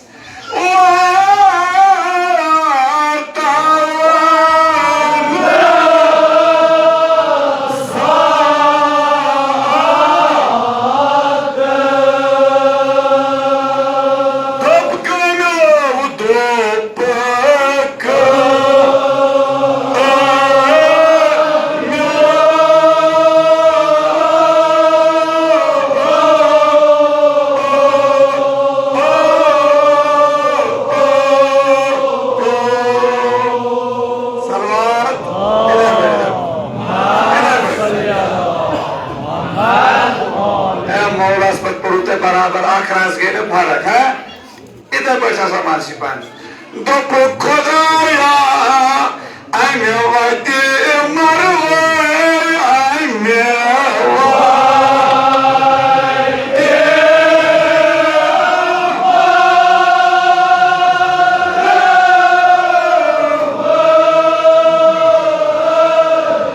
کلاس پتہٕ پوٚرُو تۄہہِ برابر اکھ رژھ گٔے نہٕ فرق، ہا؟ یِتھے پٲٹھۍ چھِ آسان مرثی پنٕنۍ۔ دوٚپُکھ خۄدایا، امہِ وتہِ مرٕ وٲے، امہِ وتہِ۔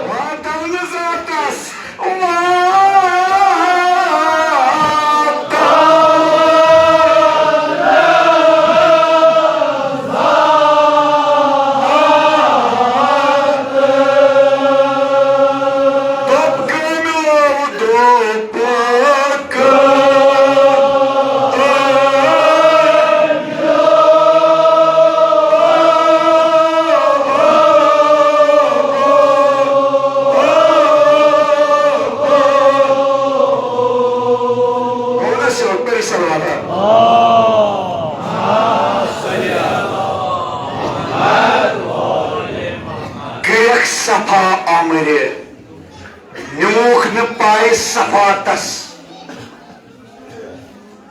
واتو نہٕ ذاتس۔ گوٚو نا سیوٚد؟ کٔرِو صلوات۔ گٔیَکھ صفا آمٕرِ، نیوٗکھ نہٕ پاے صفاتس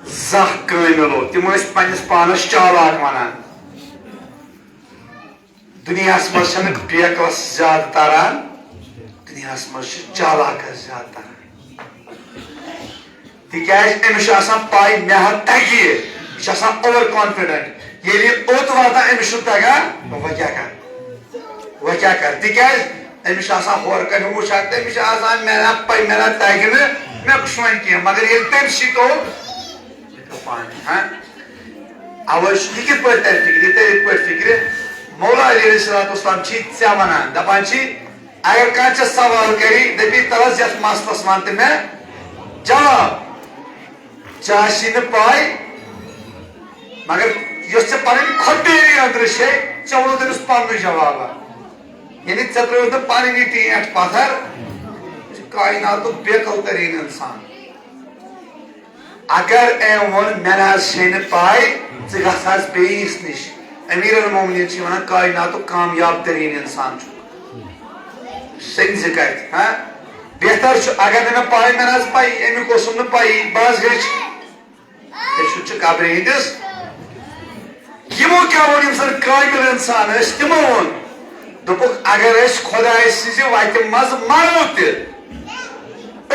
زانٛہہ کٲمِلو۔ تِم ٲسۍ پننِس پانس چالاک ونان۔ دُنیاہَس منٛز چھَنہٕ بیکلَس زیادٕ تَران، دُنیاہَس منٛز چھِ چالاکَس زیادٕ تَران۔ تِکیٛازِ أمِس چھُ آسان پَے، مےٚ ہا تَگہِ یہِ، یہِ چھُ آسان اوور کانفیڈنٹ۔ ییٚلہِ یہِ اوٚت واتان، أمِس چھُنہٕ تَگان، وۄنۍ کیٛاہ کَرٕ، وۄنۍ کیٛاہ کَرٕ؟ تِکیٛازِ أمِس چھُ آسان ہورٕ کَنہِ وٕچھان، تٔمِس چھُ آسان، مےٚ نا پَے، مےٚ نا تَگہِ نہٕ، مےٚ کُس وَنہِ کینٛہہ۔ مگر ییٚلہِ تٔمۍ سٕے توٚگ، پانہٕ، ہاں؟ اوے چھُ، یہِ کِتھ پٲٹھۍ تَرِ فِکرِ؟ یہِ تَرِ یِتھ پٲٹھۍ فِکرِ، مولا علی علیہ الصلوۃ والسلام چھی ژےٚ وَنان، دَپان چھی، اگر کانٛہہ ژےٚ سوال کَری، دَپی، تَلَس یَتھ مسلَس وَن تہٕ مےٚ جواب۔ ژےٚ آسی نہٕ پَے، مگر یۄس ژےٚ پَنٕنۍ خۄد بیری أنٛدرٕ چھے، ژےٚ ووٚنُتھ تٔمِس پَننُے جوابا۔ یعنی ژےٚ ترٛٲوٕتھ نہٕ پَنٕنۍ یہِ ٹینٛٹھ پَتھر، ژٕ چھُکھ کایناتُک بیقل تریٖن اِنسان۔ اگر أمۍ ووٚن، مےٚ نہ حظ چھے نہٕ پَے، ژٕ گژھ حظ بیٚیِس نِش۔ امیر المومنین چھِ وَنان، کایناتُک کامیاب تریٖن اِنسان چھُ۔ سٔنۍ زِ کَتھِ، ہاں؟ بہتر چھُ، اگر نہٕ مےٚ پَے، مےٚ نہ حظ پَے، اَمیُک اوسُم نہٕ پَیی، بہٕ حظ ہیٚچھ۔ ہیٚچھُن چھُ قبرِ ہِنٛدِس۔ یِمو کیٛاہ ووٚن؟ یِم زَن کٲمِل اِنسان ٲسۍ، تِمو ووٚن، دوٚپُکھ، اگر أسۍ خۄداے سٕنٛزِ وَتہِ منٛز مَرو تہِ،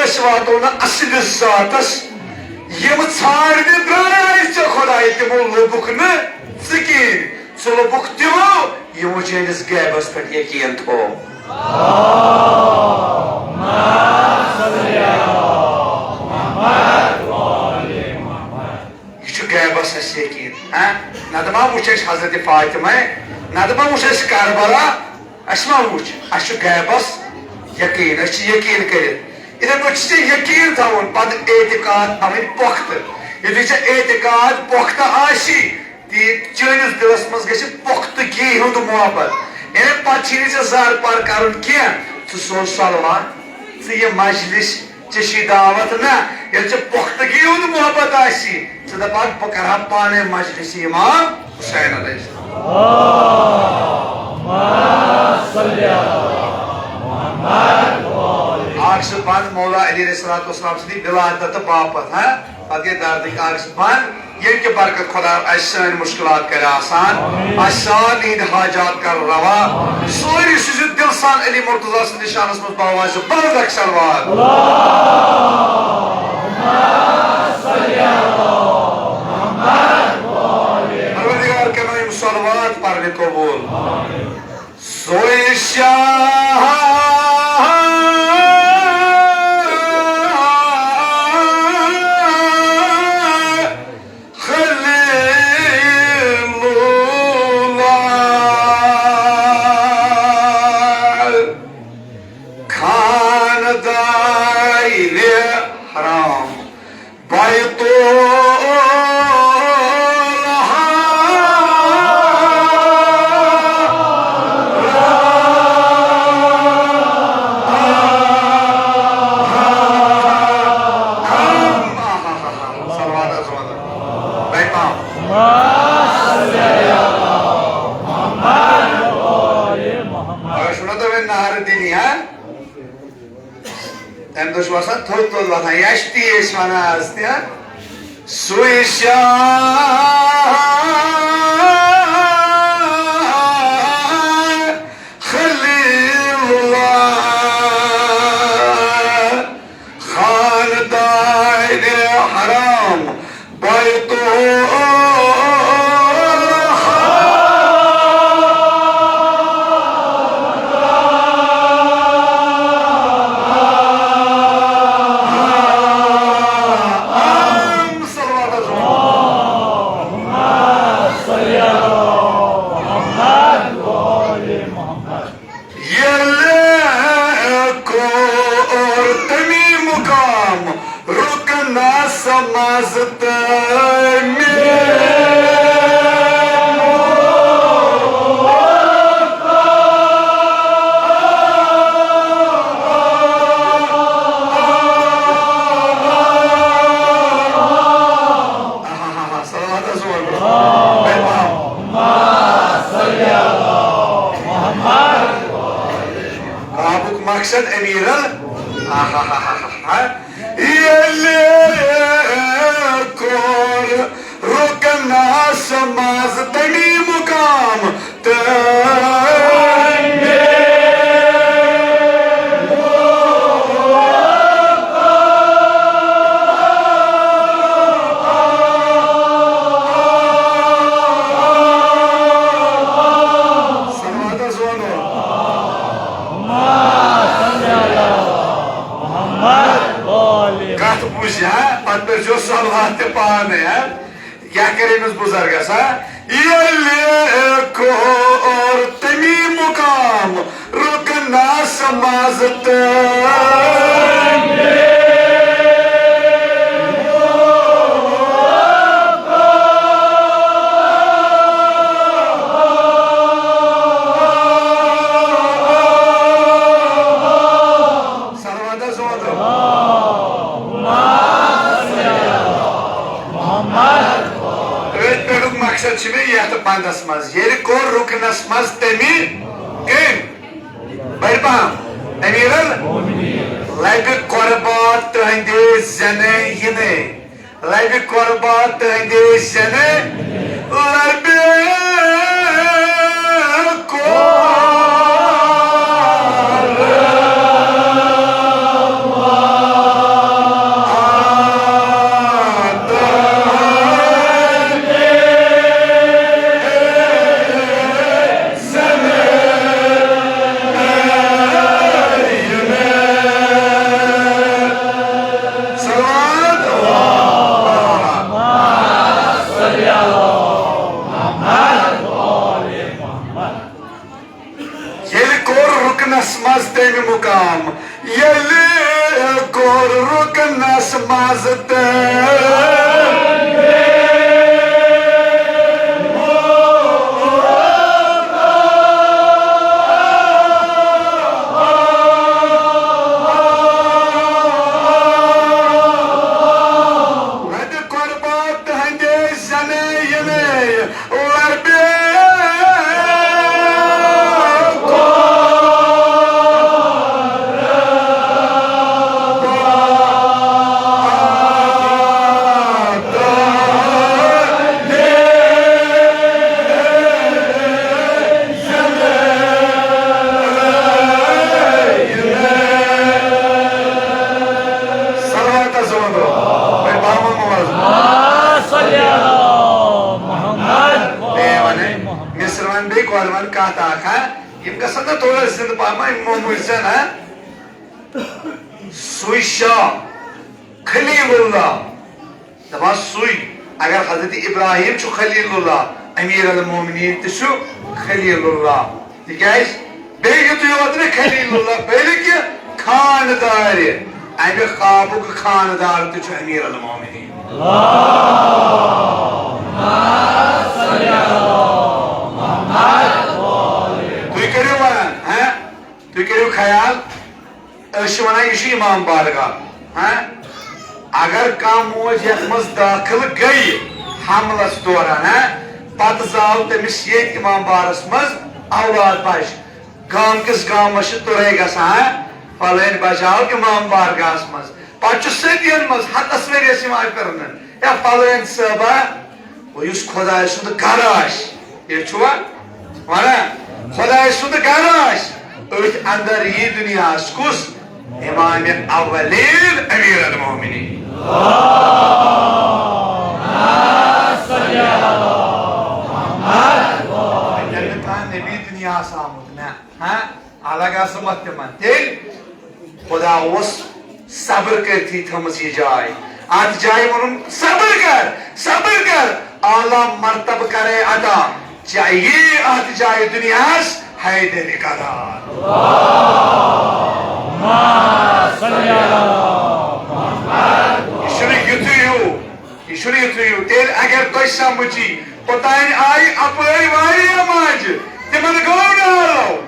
أسۍ واتو نہٕ اصلِس ذاتس۔ یِم ژھانٛڈنہِ درٛاے ژےٚ خۄداے، تِمو لوٚبُکھ نہٕ ژٕ کِہیٖنۍ۔ ژٕ لوٚبُکھ تِمو، یِمو چٲنِس غیبس پٮ۪ٹھ یقیٖن تھوو۔ یہِ چھُ غیبس اَسہِ یقیٖن، ہاں؟ نتہٕ ما وٕچھ اَسہِ حضرت فاطمہ، نتہٕ ما وٕچھ اَسہِ کربلا، اَسہِ ما وٕچھ؟ اَسہِ چھُ غیبس یقیٖن، أسۍ چھِ یقیٖن کٔرِتھ۔ یِتھَے پٲٹھۍ چھُ ژےٚ یقیٖن تھاوُن، پتہٕ اعتقاد تھاوٕنۍ پۄختہٕ۔ یُتھُے ژےٚ اعتقاد پۄختہٕ آسی، تی چٲنِس دِلس منٛز گژھِ پۄختگی ہُنٛد محبت۔ یعنی پتہٕ چھُے نہٕ ژےٚ زر پر کرُن کینٛہہ، ژٕ سوز صلوات، ژٕ یہِ مجلس، ژےٚ چھُے دعوت نہ، ییٚلہِ ژےٚ پۄختگی ہُنٛد محبت آسی، ژٕ دپکھ، بہٕ کرٕ ہا پانے مجلس امام حسین علیہ السلام۔ آکھ سُہ بند مولا علی علیہ الصلوۃ والسلام سٕنٛدِ ولادت باپتھ، ہاں؟ پتہٕ گٔے دردٕکۍ آکھ سُہ بند، ییٚمہِ کہِ برکت خۄدا اسہِ سٲنۍ مُشکلات کرِ آسان، اسہِ سارنٕے ہٕنٛدۍ حاجات کر روا۔ سٲری سوٗزِو دِل سان علی مرتضیٰ سٕنٛدِس شانس منٛز باوازِ بلد اکھ صلوات۔ پروردگار کرنٲیِم صلوات پرنہِ قبول۔ سوے شاہ خلیل اللہ، خاندار حرام، بیت الحرام۔ صلوات حضرت۔ بیت الحرام۔ اگر سنو تو میں نہر دینی، ہاں؟ تُہۍ چھِو آسان تھوٚد تھوٚد وۄتھان، یَش تہِ ٲسۍ وَنان آز تہِ، ہا؟ سُے شاہ خلیل اللہ، خاندارِ حرام، بیتُ الحرام۔ صلوات حضور۔ ییٚلہِ کوٚر تٔمی مُقام رُکنَس منٛز تعمیٖر۔ آہا، صلوات حضور۔ کعبُک مقصد امیر ال-، آہا۔ ییٚلہِ کوٚر رُکنَس منٛز تٔمی مُقام تعمیٖر۔ صلوات حضور۔ کتھ بوٗزِ، ہا؟ پتہٕ پٔرۍزیو صلوات تہِ پانے، ہا؟ کیٛاہ کرِ أمِس بُزرگس، ہا؟ ییٚلہِ کوٚر تٔمی مُقام رُکنَس منٛز تعمیٖر۔ صلوات حضور۔ أتھۍ پٮ۪ٹھُک مقصد چھُ مےٚ یتھ بندس منٛز، ییٚلہِ کوٚر رُکنس منٛز تٔمی کٔمۍ؟ بٔڑۍ پہم۔ امیر ال-، لبہِ قربا تہنٛدِ زینہٕ یِنہٕ۔ لبہِ قربا تہنٛدِ زینہٕ۔ لبہِ قربا۔ ییٚلہِ کوٚر رُکنس منٛز تٔمۍ مُقام، ییٚلہِ کوٚر رُکنس منٛز تٔمۍ۔ لبہِ قربا تہنٛدِ زینہٕ یِنہٕ۔ لبہِ قربا۔ صلوات حضور۔ وۄنۍ پاوان موز۔ آ، صلی اللہ محمد۔ اے ونے، مصر ون بیٚیہِ کورِ ون کتھ اکھ، ہا؟ یِم گژھن نہ تھوڑا زندٕ پہم، یِم موموٗلۍ زن، ہا؟ سُے شاہ خلیل اللہ۔ دپان سُے، اگر حضرت ابراہیم چھُ خلیل اللہ، امیر المومنین تہِ چھُ خلیل اللہ۔ تِکیازِ بیٚیہِ یُتُے یوت نہٕ خلیل اللہ، بلکہِ خاندارِ امہِ کعبُک خاندار تہِ چھُ امیر المومنین۔ تُہۍ کٔرِو وَنان، ہہ؟ تُہۍ کٔرِو خیال، أسۍ چھِ وَنان، یہِ چھُ امام بارگاہ۔ ہاں؟ اگر کانٛہہ موج یَتھ منٛز دٲخل گٔیہِ حملَس دوران، ہاں، پَتہٕ زاو تٔمِس ییٚتہِ امام بارَس منٛز اولاد بَچہِ، گامہٕ کِس گامَس چھِ تُرَے گژھان، ہاں؟ فلٲنۍ بچاو امام بارگاہس منٛز۔ پتہٕ چھُ صدین منٛز، ہتس ؤرۍیس یِوان پھرنہٕ، یا فلٲنۍ صٲبہ، وۄنۍ یُس خۄداے سُنٛد گرٕ آسہِ، یہِ چھُوا ونان؟ خۄداے سُنٛد گرٕ آسہِ، أتھۍ اندر یی دُنیاہس کُس؟ امام اولین، امیر المومنین۔ ییٚلہِ نہٕ کانٛہہ نبی دُنیاہس آمُت، نہ، ہاں؟ الگ آسہٕ مت تِمن۔ تیٚلہِ خدا اوس صبر کٔرتھی تھٲمٕژ یہِ جاے۔ اتھ جایہِ ووٚنُن، "صبر کر، صبر کر، اعلیٰ مرتبہٕ کرے عطا۔ چاہیے اتھ جایہِ دُنیاہس حیدر قرار۔" یہِ چھُنہٕ یُتھُے ہیوٗ۔ یہِ چھُنہٕ یِتھُے یوت۔ تیٚلہِ اگر تۄہہِ سمجھ یی، اوٚتانۍ آیہِ اپٲرۍ واریاہ ماجہِ، تِمن گوٚو نہٕ آلو۔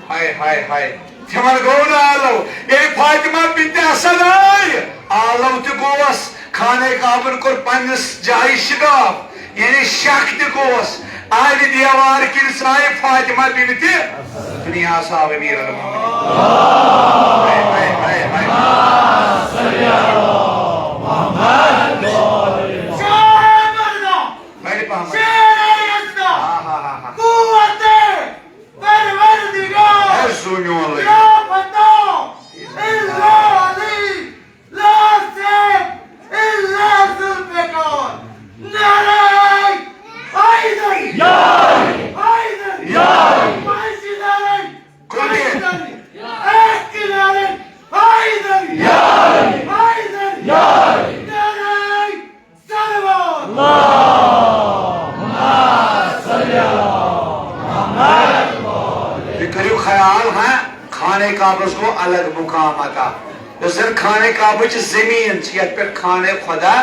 ہاے، ہاے، ہاے، تِمن گوٚو نہٕ آلو۔ ییٚلہِ فاطمہ بنت اسد آیہِ، آلو تہِ گوس، خانہ کعبن کوٚر پننِس جایہِ شگاف، یعنی شک تہِ گوس۔ آلہِ دیوار کِنۍ ژایہِ فاطمہ بنت دُنیاہس آو امیر المومنین۔ ہاے، ہاے، ہاے، ہاے۔ شاہ مردم، بڑِ پہم۔ شیر عزت، ہا، ہا، ہا، ہا۔ قوت پروردگار، اے زوٗ میون لٲگِو۔ لا فتح الا علی، لا سیف الا ذوالفقار۔ نعرہ حیدری! یاری! حیدری! یاری! پنجہِ نعرہ کُلہِ! حیدری! ایک نعرہ حیدری! یاری! حیدری! یاری! نعرہ صلوات! تُہۍ کٔرِو خیال، ہاں، خانہ کعبس گوٚو الگ مقام عطا۔ یۄس زن خانہ کعبٕچ زٔمیٖن چھِ، یتھ پٮ۪ٹھ خانہ خدا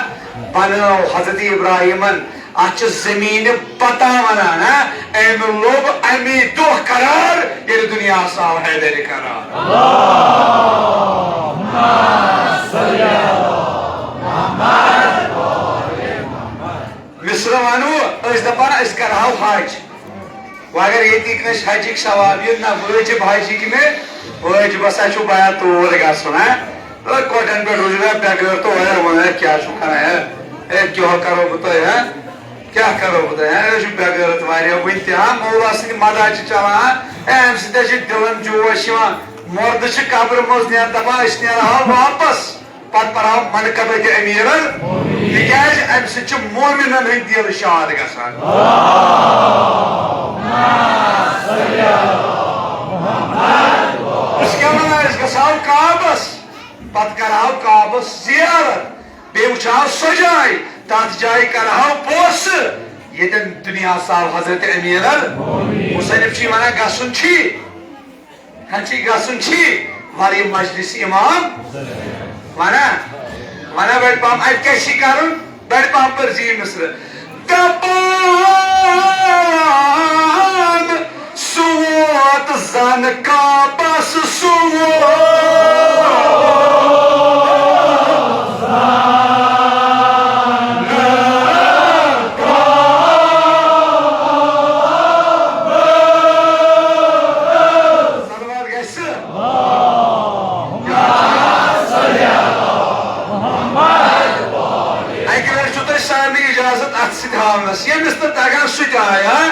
بنٲو حضرت ابراہیمن، اتھ چھِ زٔمیٖنہِ پتہ ونان، ہاں؟ أمۍ لوٚب امی دۄہ قرار، ییٚلہِ دُنیاہس آو حیدر قرار۔ مصر ونو أسۍ دپان أسۍ کرہاو حج۔ وۄنۍ اگر ییٚتہِ کٲنٛسہِ حجِک ثواب یِن، نہ واجب حجِک مےٚ، واجبس ہا چھُ بیا تور گژھُن، ہا؟ أتھۍ کۄٹھٮ۪ن پٮ۪ٹھ روٗزِو ہا بے غٲرتو، اورٕ وَنان کیٛاہ چھُو کران، ہا؟ ہے، کیٛاہ کرو بہٕ تۄہہِ، ہا؟ کیٛاہ کرو بہٕ تۄہہِ، ہا؟ أسۍ چھِ بے غٲرت واریاہ وٕنہِ تہِ، ہا؟ مولا سٕنٛدِ مدد چھِ چلان، ہا؟ ہے، اَمہِ سۭتۍ ہا چھِ دِلن جوش یِوان۔ مردٕ چھِ قبرِ منٛز نیران، دَپان، "أسۍ نیرہاو واپس۔" پتہٕ پرہاو منقبت امیر ال-، تِکیازِ امہِ سۭتۍ چھِ مومنن ہٕنٛدۍ دِل شاد گژھان۔ أسۍ کیٛاہ وَنان؟ أسۍ گژھو کعبس، پتہٕ کرہاو کعبس زیارت، بیٚیہِ وٕچھہاو سۄ جاے، تتھ جایہِ کرہاو بوسہٕ، ییٚتٮ۪ن دُنیاہس آو حضرت امیر ال-، مصنف چھِ وَنان گژھُن چھی۔ ہنچی گژھُن چھی، ولی مجلس امام۔ ونا، ونا بڑِ پہم، اتہِ کیٛاہ چھی کرُن؟ بڑِ پہم پٔرزِ یہِ مصرٕ۔ دپان، سُہ ووت زن کعبس، سُہ ووت۔ صلوات گژھِ۔ اکہِ لٹہِ چھُ تۄہہِ سارنٕے اجازت اتھ سۭتۍ ہاونس، ییٚمِس نہٕ تگان سُہ تہِ ہاوِ، ہا؟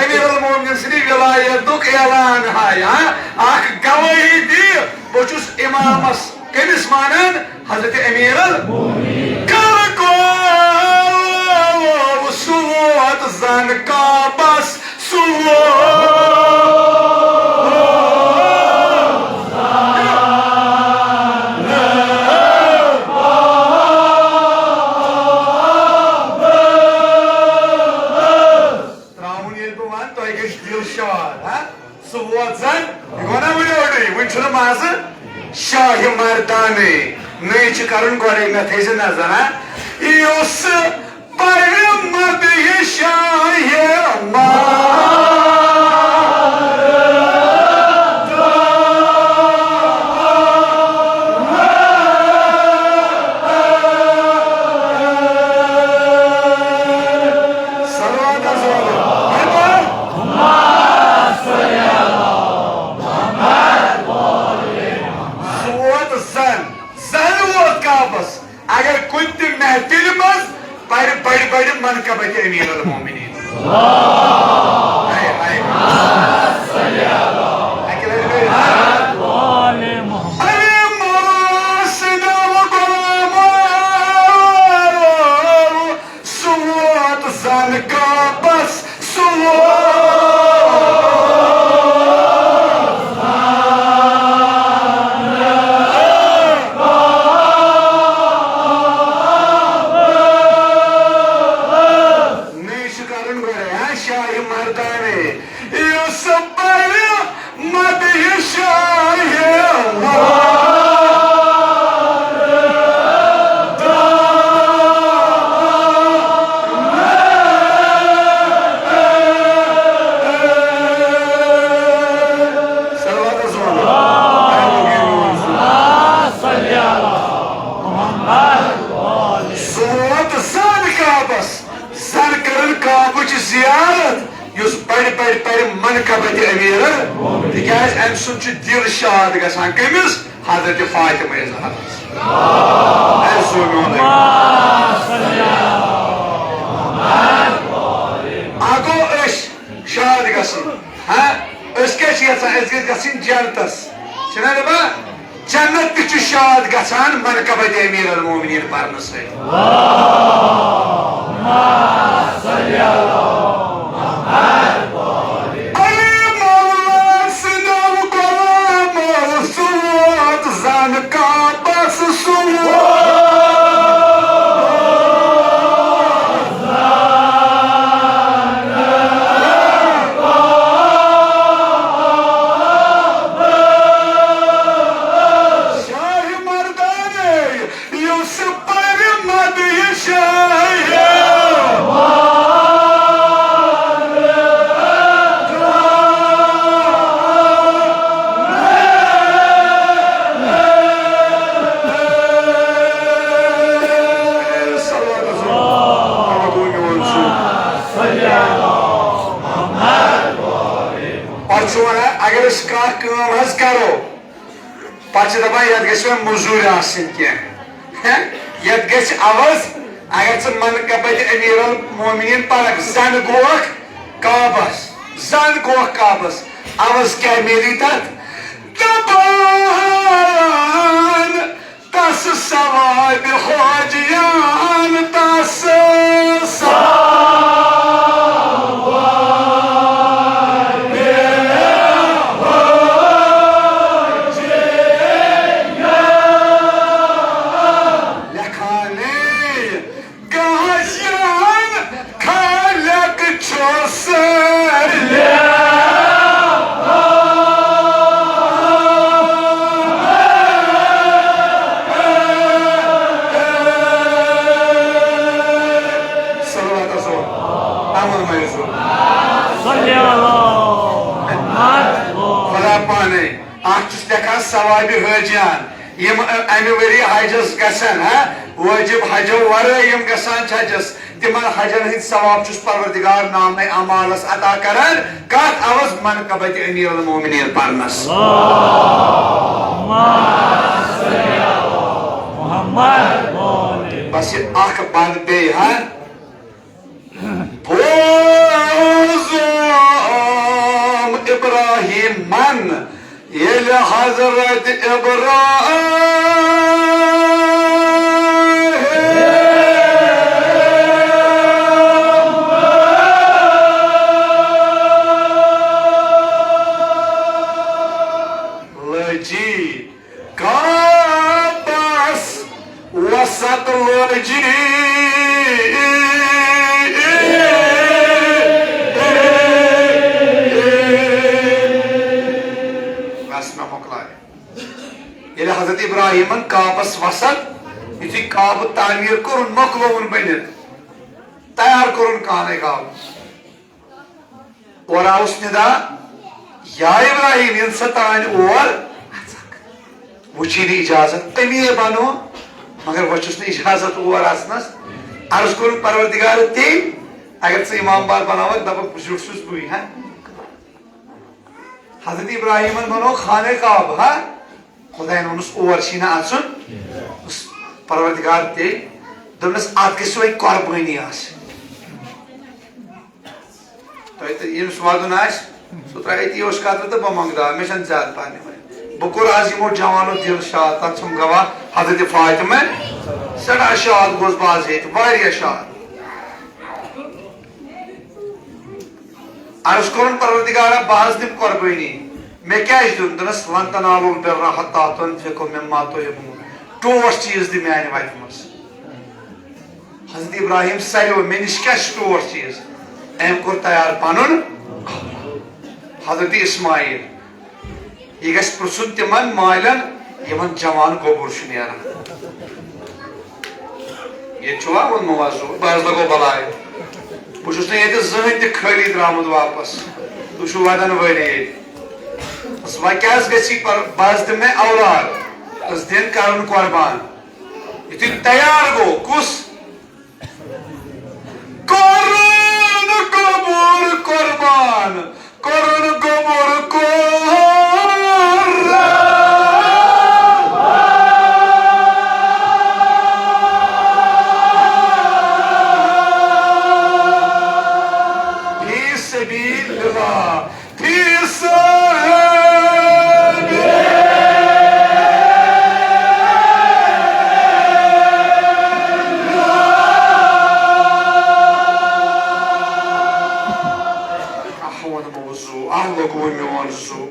امیر المومنین سٕنٛدِ ولایتُک اعلان ہاوِ، ہا؟ اکھ گوٲہی دِ، بہٕ چھُس امامس۔ کٔمِس مانان؟ حضرت امیر ال-، کر کو سُہ ووت زن کعبس، سُہ ووت۔ ترٛاوُن ییٚلہِ بہٕ وَنہٕ، تۄہہِ گژھِ دِل شاد، ہا؟ سُہ ووت زن، یہِ گوٚو نا وٕنہِ اوٚڑُے، وٕنہِ چھُنہٕ مَزٕ۔ شاہِ مردانٕے نٔے چھُ کَرُن گۄڈَے، مےٚ تھٲیزِ نظر، ہا؟ یُس پَرِ مدحِ شاہِ مردانٕے۔ صلوات حضور۔ بڑِ بڑِ منقبت امیر المومنین۔ ہاے، ہاے۔ اکہِ لٹہِ گٔے۔ ارے مولا سٕنٛدیو غلامو، سُہ ووت زن کعبس، سُہ ووت۔ نٔے چھُ کرُن گۄڈَے، ہا، شاہِ مردانہ۔ یُس بڑِ مدحِ شاہِ صلوات حظ وَنو۔ سُہ ووت زن کعبس، زن کٔرٕن کعبٕچ زیارت، یُس بڑِ بڑِ پرِ منقبت امیرن، تِکیازِ امہِ سُنٛد چھُ دِل شاد گژھان۔ کٔمِس؟ حضرت فاطمہ زہرا۔ اے زوٗ میون۔ اکھ گوٚو أسۍ شاد گژھُن۔ ہاں، أسۍ کیٛاہ چھِ یژھان؟ أسۍ گٔژھۍ گژھٕنۍ جنتس۔ چھِنہ دپان؟ جنت تہِ چھُ شاد گژھان منقبت امیر المومنین پرنہٕ سۭتۍ۔ علی مولا سٕنٛدیو غلامو، سُہ ووت زن کعبس، سُہ ووت۔ شاہِ مردانہ، یُس پرِ مدحِ شاہِ۔ پتہٕ چھُ ونان، اگر أسۍ کانٛہہ کٲم حظ کرو، پتہٕ چھِ دپان، یتھ گژھِ وۄنۍ مٔزوٗرۍ آسٕنۍ کینٛہہ۔ ہہ؟ یتھ گژھِ عوض، اگر ژٕ منقبت امیر المومنین پرکھ، زن گوکھ کعبس، زن گوکھ کعبس، عوض کیٛاہ میلی تتھ؟ دپان، تس ثوابِ حاجیان، تس ثوابِ حاجیان۔ لیکھان غازیان خالق چھُ سٲلِم۔ صلوات حظ۔ امن مٲنِو۔ صلی اللہ محمد۔ خدا پانے۔ اکھ چھُس لیکھان ثوابِ حٲجیان، یِم امہِ ؤری حجس گژھن، ہا، وٲجِب حجو ورٲے یِم گژھان چھِ حجس، تِمن حجن ہٕنٛدۍ ثواب چھُس پروردگار نامہ اعمالس عطا کران۔ کتھ عوض؟ منقبت امیر المومنین پرنس۔ بس یہِ اکھ بند بیٚیہِ، ہا۔ بوزُم ابراہیمن، ییٚلہِ حضرت ابراہیم۔ لٲجی کعبس وسط لٲجی۔ بس مےٚ مۄکلایہِ۔ ییٚلہِ حضرت ابراہیمن کعبس وسط، یُتھُے کعبہٕ تعمیٖر کوٚرُن، مۄکلووُن بٔنِتھ، تیار کوٚرُن کانَے کعبہٕ۔ اورٕ آوُس ندا، یا ابراہیم، یِن سا تانۍ اور۔ وٕچھی نہٕ اجازت، امی بنو، مگر وۄنۍ چھُس نہٕ اجازت اور اژنس۔ عرض کوٚرُن پروردگار تیٚلہِ، اگر ژٕ امام باغ بناوکھ، دپکھ بہٕ زیُٹھ چھُس بٕے، ہا۔ حضرت ابراہیمن بنوو خانہ کعبہ، ہا۔ خداین ووٚنُس اور چھی نہٕ اژُن۔ پروردگار تیٚلہِ دوٚپنَس، "اَتھ گژھِ وۄنۍ قۄربٲنی آسٕنۍ۔" تۄہہِ تہٕ ییٚمِس وَدُن آسہِ، سُہ ترٛایہِ أتی اوس قطرٕ تہٕ بہٕ منٛگہٕ دعا، مےٚ چھَنہٕ زیادٕ پَہن یِوان۔ بہٕ کوٚر آز یِمو جوانو دِل شاد، تَتھ چھُم گواہ حضرت فاطمہ۔ سٮ۪ٹھاہ شاد گوس بہٕ آز ییٚتہِ، واریاہ شاد۔ عرض کوٚرُن، "پروردگارا، بہٕ حظ دِمہٕ قۄربٲنی، مےٚ کیٛازِ دیُن؟" دوٚپنَس، "لن تنالوا البر حتی تنفقوا مما تحبون۔" ٹوٹھ چیٖز دِ میٛانہِ وَتہِ منٛز۔ حضرت ابراہیم سریو، مےٚ نِش کیٛاہ چھُ ٹوٹھ چیٖز؟ أمۍ کوٚر تیار پنُن حضرت اسماعیل۔ یہِ گژھِ پرٛژھُن تِمن مالٮ۪ن، یِمن جوان گوٚبُر چھُ نیران۔ ییٚتہِ چھُوا ووٚنمُت وۄنۍ سُہ، بہٕ حظ لگو بلاے۔ بہٕ چھُس نہٕ ییٚتہِ زٕہٕنۍ تہِ خٲلی درٛامُت واپس۔ تُہۍ چھِو ودان وٲلۍ ییٚتہِ۔ بس وۄنۍ کیٛاہ حظ گژھِ یہِ پر-، بہٕ حظ دِمہٕ مےٚ اولاد۔ بس دِن کرُن قۄربان۔ یُتھُے تیار گوٚو، کُس؟ کوٚرُن گوٚبُر قۄربان، کوٚرُن گوٚبُر قۄربان۔ فی سبیل اللہ۔ فی سبیل اللہ۔ احمد موضوع، احمد گوٚو میون زُو۔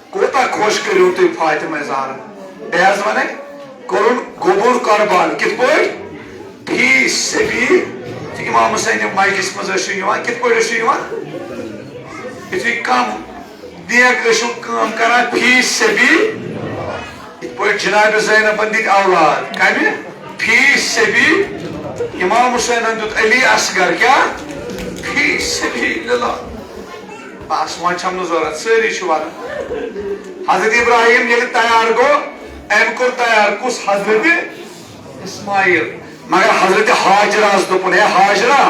کوٗتاہ خۄش کٔرِو تُہۍ فاطمہ زہرا۔ بیٚیہِ حظ وَنے، کوٚرُن گوٚبُر قۄربان۔ کِتھ پٲٹھۍ؟ فی سبیل۔ تہٕ امام حسین مجلس منٛز ٲسِو یِوان، کِتھ پٲٹھۍ ٲسِو یِوان؟ یُتھُے کانٛہہ نیک ٲسِو کٲم کران، فی سبیل، یِتھ پٲٹھۍ جناب زینبن دِتۍ اولاد۔ کمہِ؟ فی سبیل۔ امام حسینن دیُت علی اصغر کیٛاہ؟ فی سبیل اللہ۔ بس، وۄنۍ چھم نہٕ ضروٗرت، سٲری چھِ ونان۔ حضرت ابراہیم ییٚلہِ تیار گوٚو، أمۍ کوٚر تیار کُس؟ حضرت اسماعیل۔ مگر حضرت ہاجرہ ہس دوٚپُن، "ہے ہاجرہ،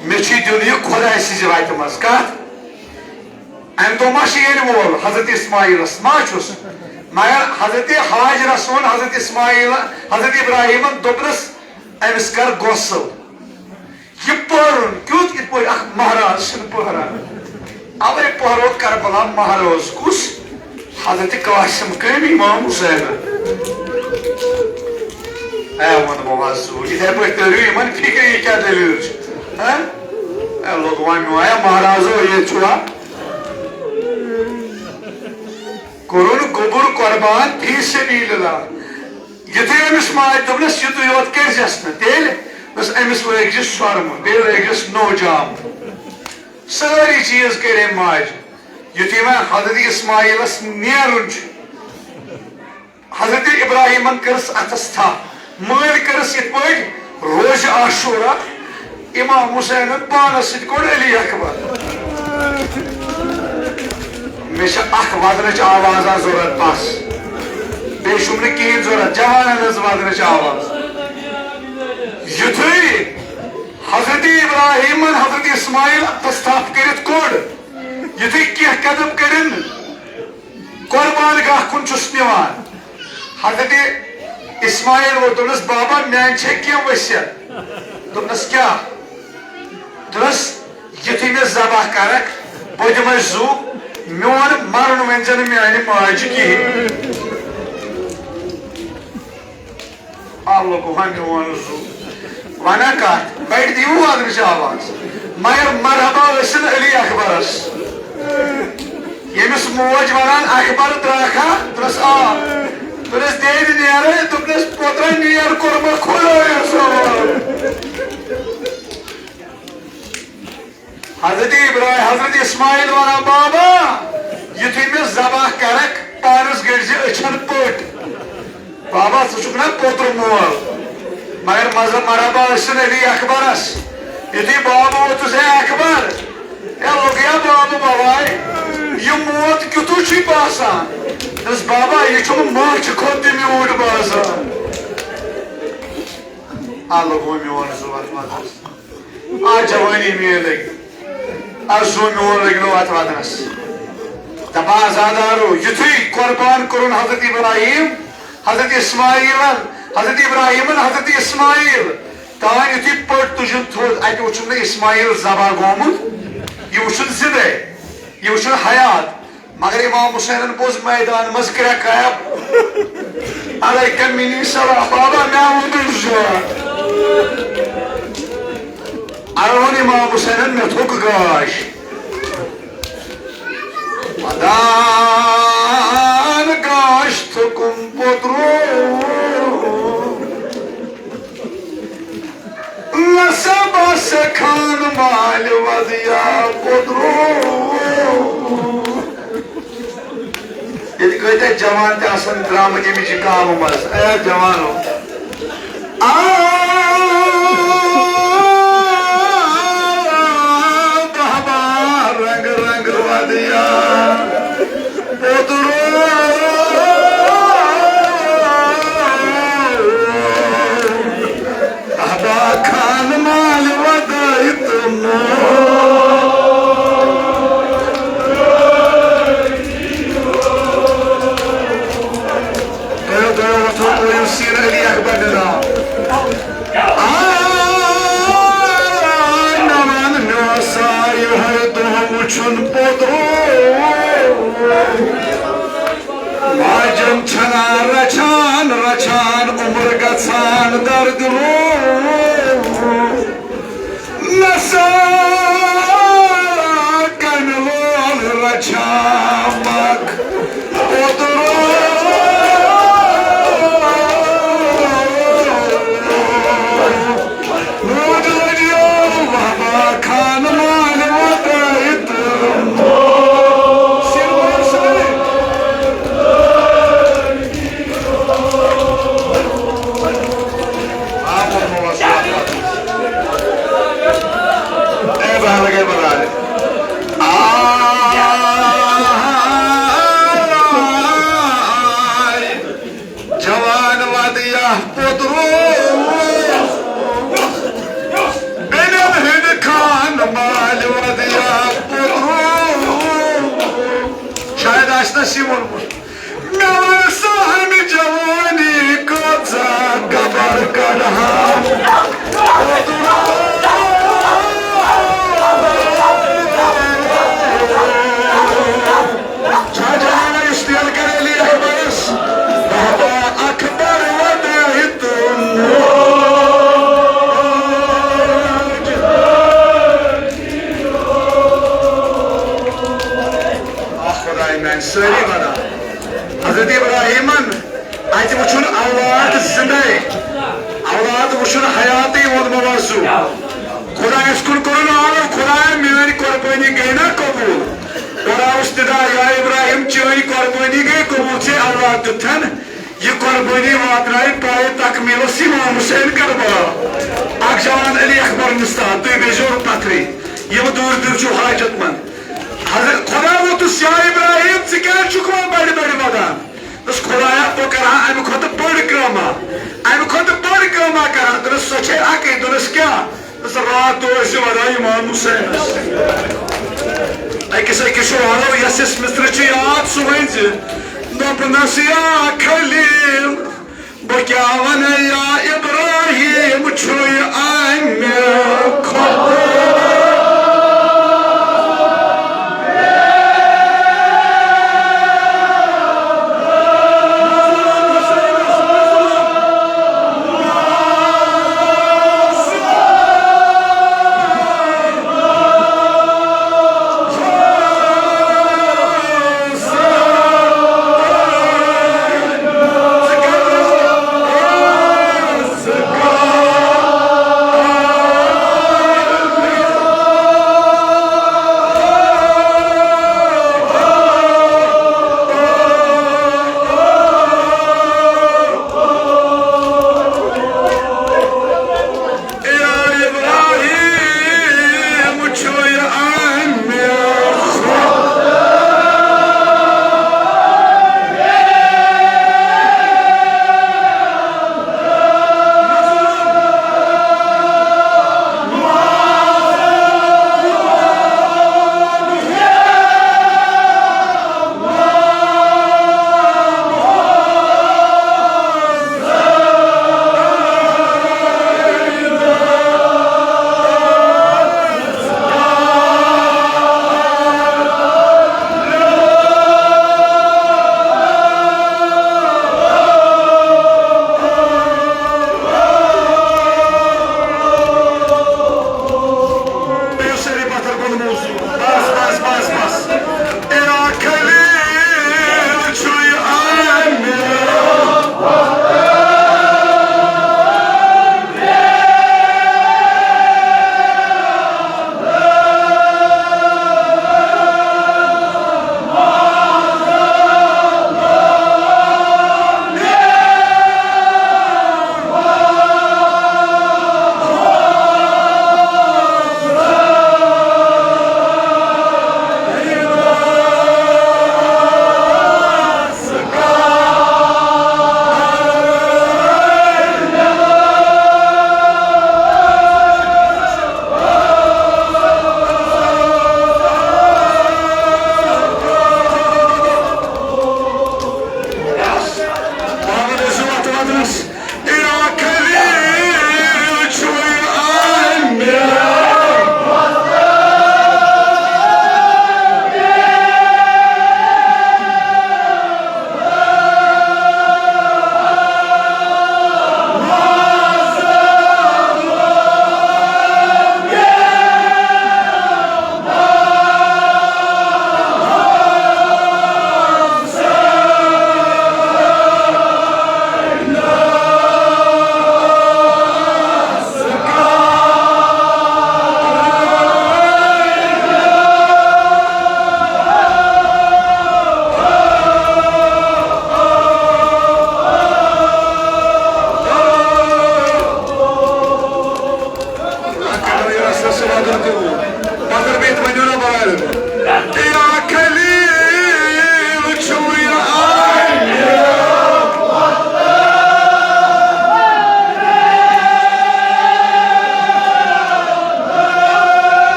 مےٚ چھُے دیُن یہِ خۄداے سٕنٛزِ وتہِ منٛز۔" کتھ؟ امہِ دۄہ ما چھُ یِنہٕ وول حضرت اسماعیلس؟ ما چھُس۔ مگر حضرت ہاجرس ووٚن حضرت اسماعیل، حضرت ابراہیمن دوٚپنس، "أمِس کر غسل۔" یہِ پٔرُن کیُتھ، یِتھ پٲٹھۍ اکھ مہراز چھُنہٕ پٔہران۔ اوے پٔہرو کربلا مہراز کُس؟ حضرت قاسم کٔمۍ؟ امام حسین۔ اے ووٚن بہٕ وَس زوٗ، یِتھے پٲٹھۍ تٔرِو یِمن فِکرِ، یہِ کیٛاہ دٔلیٖل چھِ؟ ہہ؟ اے لوٚگ وۄنۍ میون، اے مہرازو، ییٚتہِ چھُوا؟ کوٚرُن گوٚبُر قۄربان فی سبیل اللہ۔ یُتھُے أمِس ماجہِ دوٚپنَس، "یِتُے یوت کٔرۍزٮ۪س نہٕ"، تیٚلہِ دوٚپنَس، "أمِس لٲگۍ زِ سۄرمہٕ، بیٚیہِ لٲگۍ زٮ۪س نوٚو جام۔" سٲری چیٖز کٔرۍ أمۍ ماجہِ۔ یُتھُے وۄنۍ حضرت اسماعیلس نیرُن چھُ، حضرت ابراہیمن کٔرٕس اتھس تھپھ، مٲلۍ کٔرٕس یِتھ پٲٹھۍ روزِ عاشورہ، امام حسینن پانس سۭتۍ کوٚڑ علی اکبر۔ مےٚ چھِ اکھ ودنٕچ آوازا ضروٗرت بس، بیٚیہِ چھُم نہٕ کِہیٖنۍ ضروٗرت، جوانن ہٕنٛز ودنٕچ آواز۔ یُتھُے حضرت ابراہیمن حضرت اسماعیل اتھس تھپھ کٔرِتھ کوٚڑ، یُتھُے کینٛہہ قدم کٔڑِن، قربان گاہ کُن چھُس نِوان۔ حضرت اسماعیل ووت، دوٚپنَس، "بابا، میٛانہِ چھےٚ کینٛہہ وصیت؟" دوٚپنَس، "کیٛاہ؟" دوٚپنَس، "یُتھُے مےٚ ذبح کَرَکھ، بہٕ دِمَے زُو، میون مَرُن ؤنۍ زِ نہٕ میٛانہِ ماجہِ کِہیٖنۍ۔" آو لوگو ہا میون زُو۔ وَنان کَتھ، بَڑِ دیٖوٕ وَدنٕچ آواز۔ مگر مرحبا ٲسِن علی اکبرس۔ ییٚمِس موج وَنان، "اکبر درٛاکھا؟" دوٚپنَس، "آ۔" دوٚپنَس، "دے دِ نیرَے؟" دوٚپنَس، "پوترا نیر کوٚرمَکھ خۄدایَس حوالہٕ۔" حضرت ابراہیم، حضرت اسماعیل ونان، "بابا، یُتھُے مےٚ ذبح کرکھ، پانس گٔڑۍ زِ أچھن پٔٹ۔ بابا، ژٕ چھُکھ نا پوتُر مول؟" مگر مزٕ مرحبا ٲسِن علی اکبرس۔ یُتھُے بابہٕ ووتُس، "ہے اکبر، ہے لوٚگ یا بابہٕ بلاے، یہِ موت کیُتھُے چھُے باسان؟" دوٚپُس، "بابا، یہِ چھُنہٕ ماچھِ کھۄتہٕ تہِ میوٗٹھ باسان۔" آ لوٚگ وۄنۍ میون زُو اتھ وتس۔ آ جوانی میٲنۍ لٔگۍ۔ آ زُو میون لٔگۍ نہٕ اتھ ودنس۔ دپان عزادارو، یُتھُے قربان کوٚرُن حضرت ابراہیم، حضرت اسماعیلن، حضرت ابراہیمن حضرت اسماعیل تانۍ یُتھُے پٔٹ تُجُن تھوٚد، اتہِ وُچھُن نہٕ اسماعیل ذبح گوٚمُت، یہِ وُچھُن زندے، یہِ وُچھُن حیات۔ مگر امام حسینن بوز میدان منٛز کرٛٮ۪کھ، علیک منی سلام بابا، مےٚ ووٚنُے زٕ۔ ارون امام حسینن مےٚ تھوٚک گاش۔ ودان گاش تھوٚکُم پوٚدرو۔ نسا بس خان مالہِ ودیا پوٚدرو۔ ییٚتہِ کۭتیٛاہ جوان تہِ آسن درٛامٕتۍ ییٚمِچ یہِ کامہٕ منٛز۔ اے جوانو۔ آ، بابا، رنگ رنگ ودیا پوٚدرو۔ ادا خان مال ودٲے تہٕ مول۔ دۄیو، دۄیو وۄتھو، پٔرِو سیٖرٕ علی اکبر نِظام۔ آ، نوان مےٚ اوسا یِہوٚے دۄہ وٕچھُن پوٚدرو۔ ماجن چھنا رچھان رچھان عمر گژھان دردِ لوٗ۔ نسا کمہِ لول رچھان مکھ پوٚدرو۔ موج لجیو وہبا خان مالہِ ودٲے تہٕ۔ اے بہار گئے بہار۔ آ، جوان ودیا پوٚدرو۔ بیٚنٮ۪ن ہٕنٛدِ خان مالہِ ودیا پوٚدرو۔ شاید آسہِ نس یہِ ووٚنمُت۔ مےٚ وَن سا اَمہِ جوانی کۭژاہ گبر کڑہا۔ چھا جوان یُس تیل کرے لی اکبرس؟ بابا اکبر ودٲے تہٕ موج۔ آ خداے میانہِ سٲری ونان۔ حضرت ابراہیمن اتہِ وُچھُن اولاد زندے، اولاد وُچھُن حیاتی ووٚنمو سُہ۔ خدایس کُن کوٚرُن عرض، خدایا میٲنۍ قربٲنی گٔے نا قبول؟ پتہٕ آوُس ندا، یا ابراہیم چٲنۍ قربٲنی گٔے قبول، ژےٚ اولاد دیُتتھن، یہِ قربٲنی واتنایہِ پایہِ تکمیلس امام حسین کربلا۔ اکھ جوان علی اکبر نستان، تُہۍ بیزیو پتھری، یِم دوٗرِ دوٗرِ چھِو حاجت مند۔ حضرت خدا ووٚتُس، یا ابراہیم، ژٕ کیازِ چھُکھ وۄنۍ بڑِ بڑِ ودان؟ دوٚپُس، خدایا، بہٕ کرٕ ہا امہِ کھۄتہٕ بٔڑ کٲمہ، امہِ کھۄتہٕ بٔڑ کٲمہ کرٕ ہا۔ دوٚپُس، سۄ چھے اکٕے۔ دوٚپُس، کیٛاہ؟ دوٚپُس، راتھ دۄہ ٲسۍ ودان امام حسینس۔ أکِس أکِس چھُ والو، یس یس مِصرٕ چھُ یاد، سُہ ؤنۍ زِ۔ دوٚپنس، یا خلیل، بہٕ کیٛاہ وَنہٕ یا ابراہیم چھُے اَمہِ کھۄتہٕ۔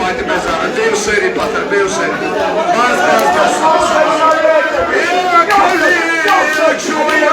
فاطمہ زہرا، بیٚیِو سٲری پتھر، بیٚیِو سٲری۔ بس، بس، بس۔ اے خلیل چھُ یہِ۔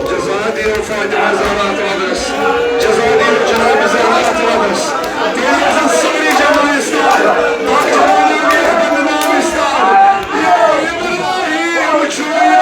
جزا دِیِو فاطمہ زہرا اتھ وقتس۔ جزا دِیِو جناب زہرا اتھ وقتس۔ تیٚلہِ آسن سٲری جمع استاد۔ اکھ جوان یِم یتھ پنُن ناو استاد۔ یا ابراہیم چھُ یہِ۔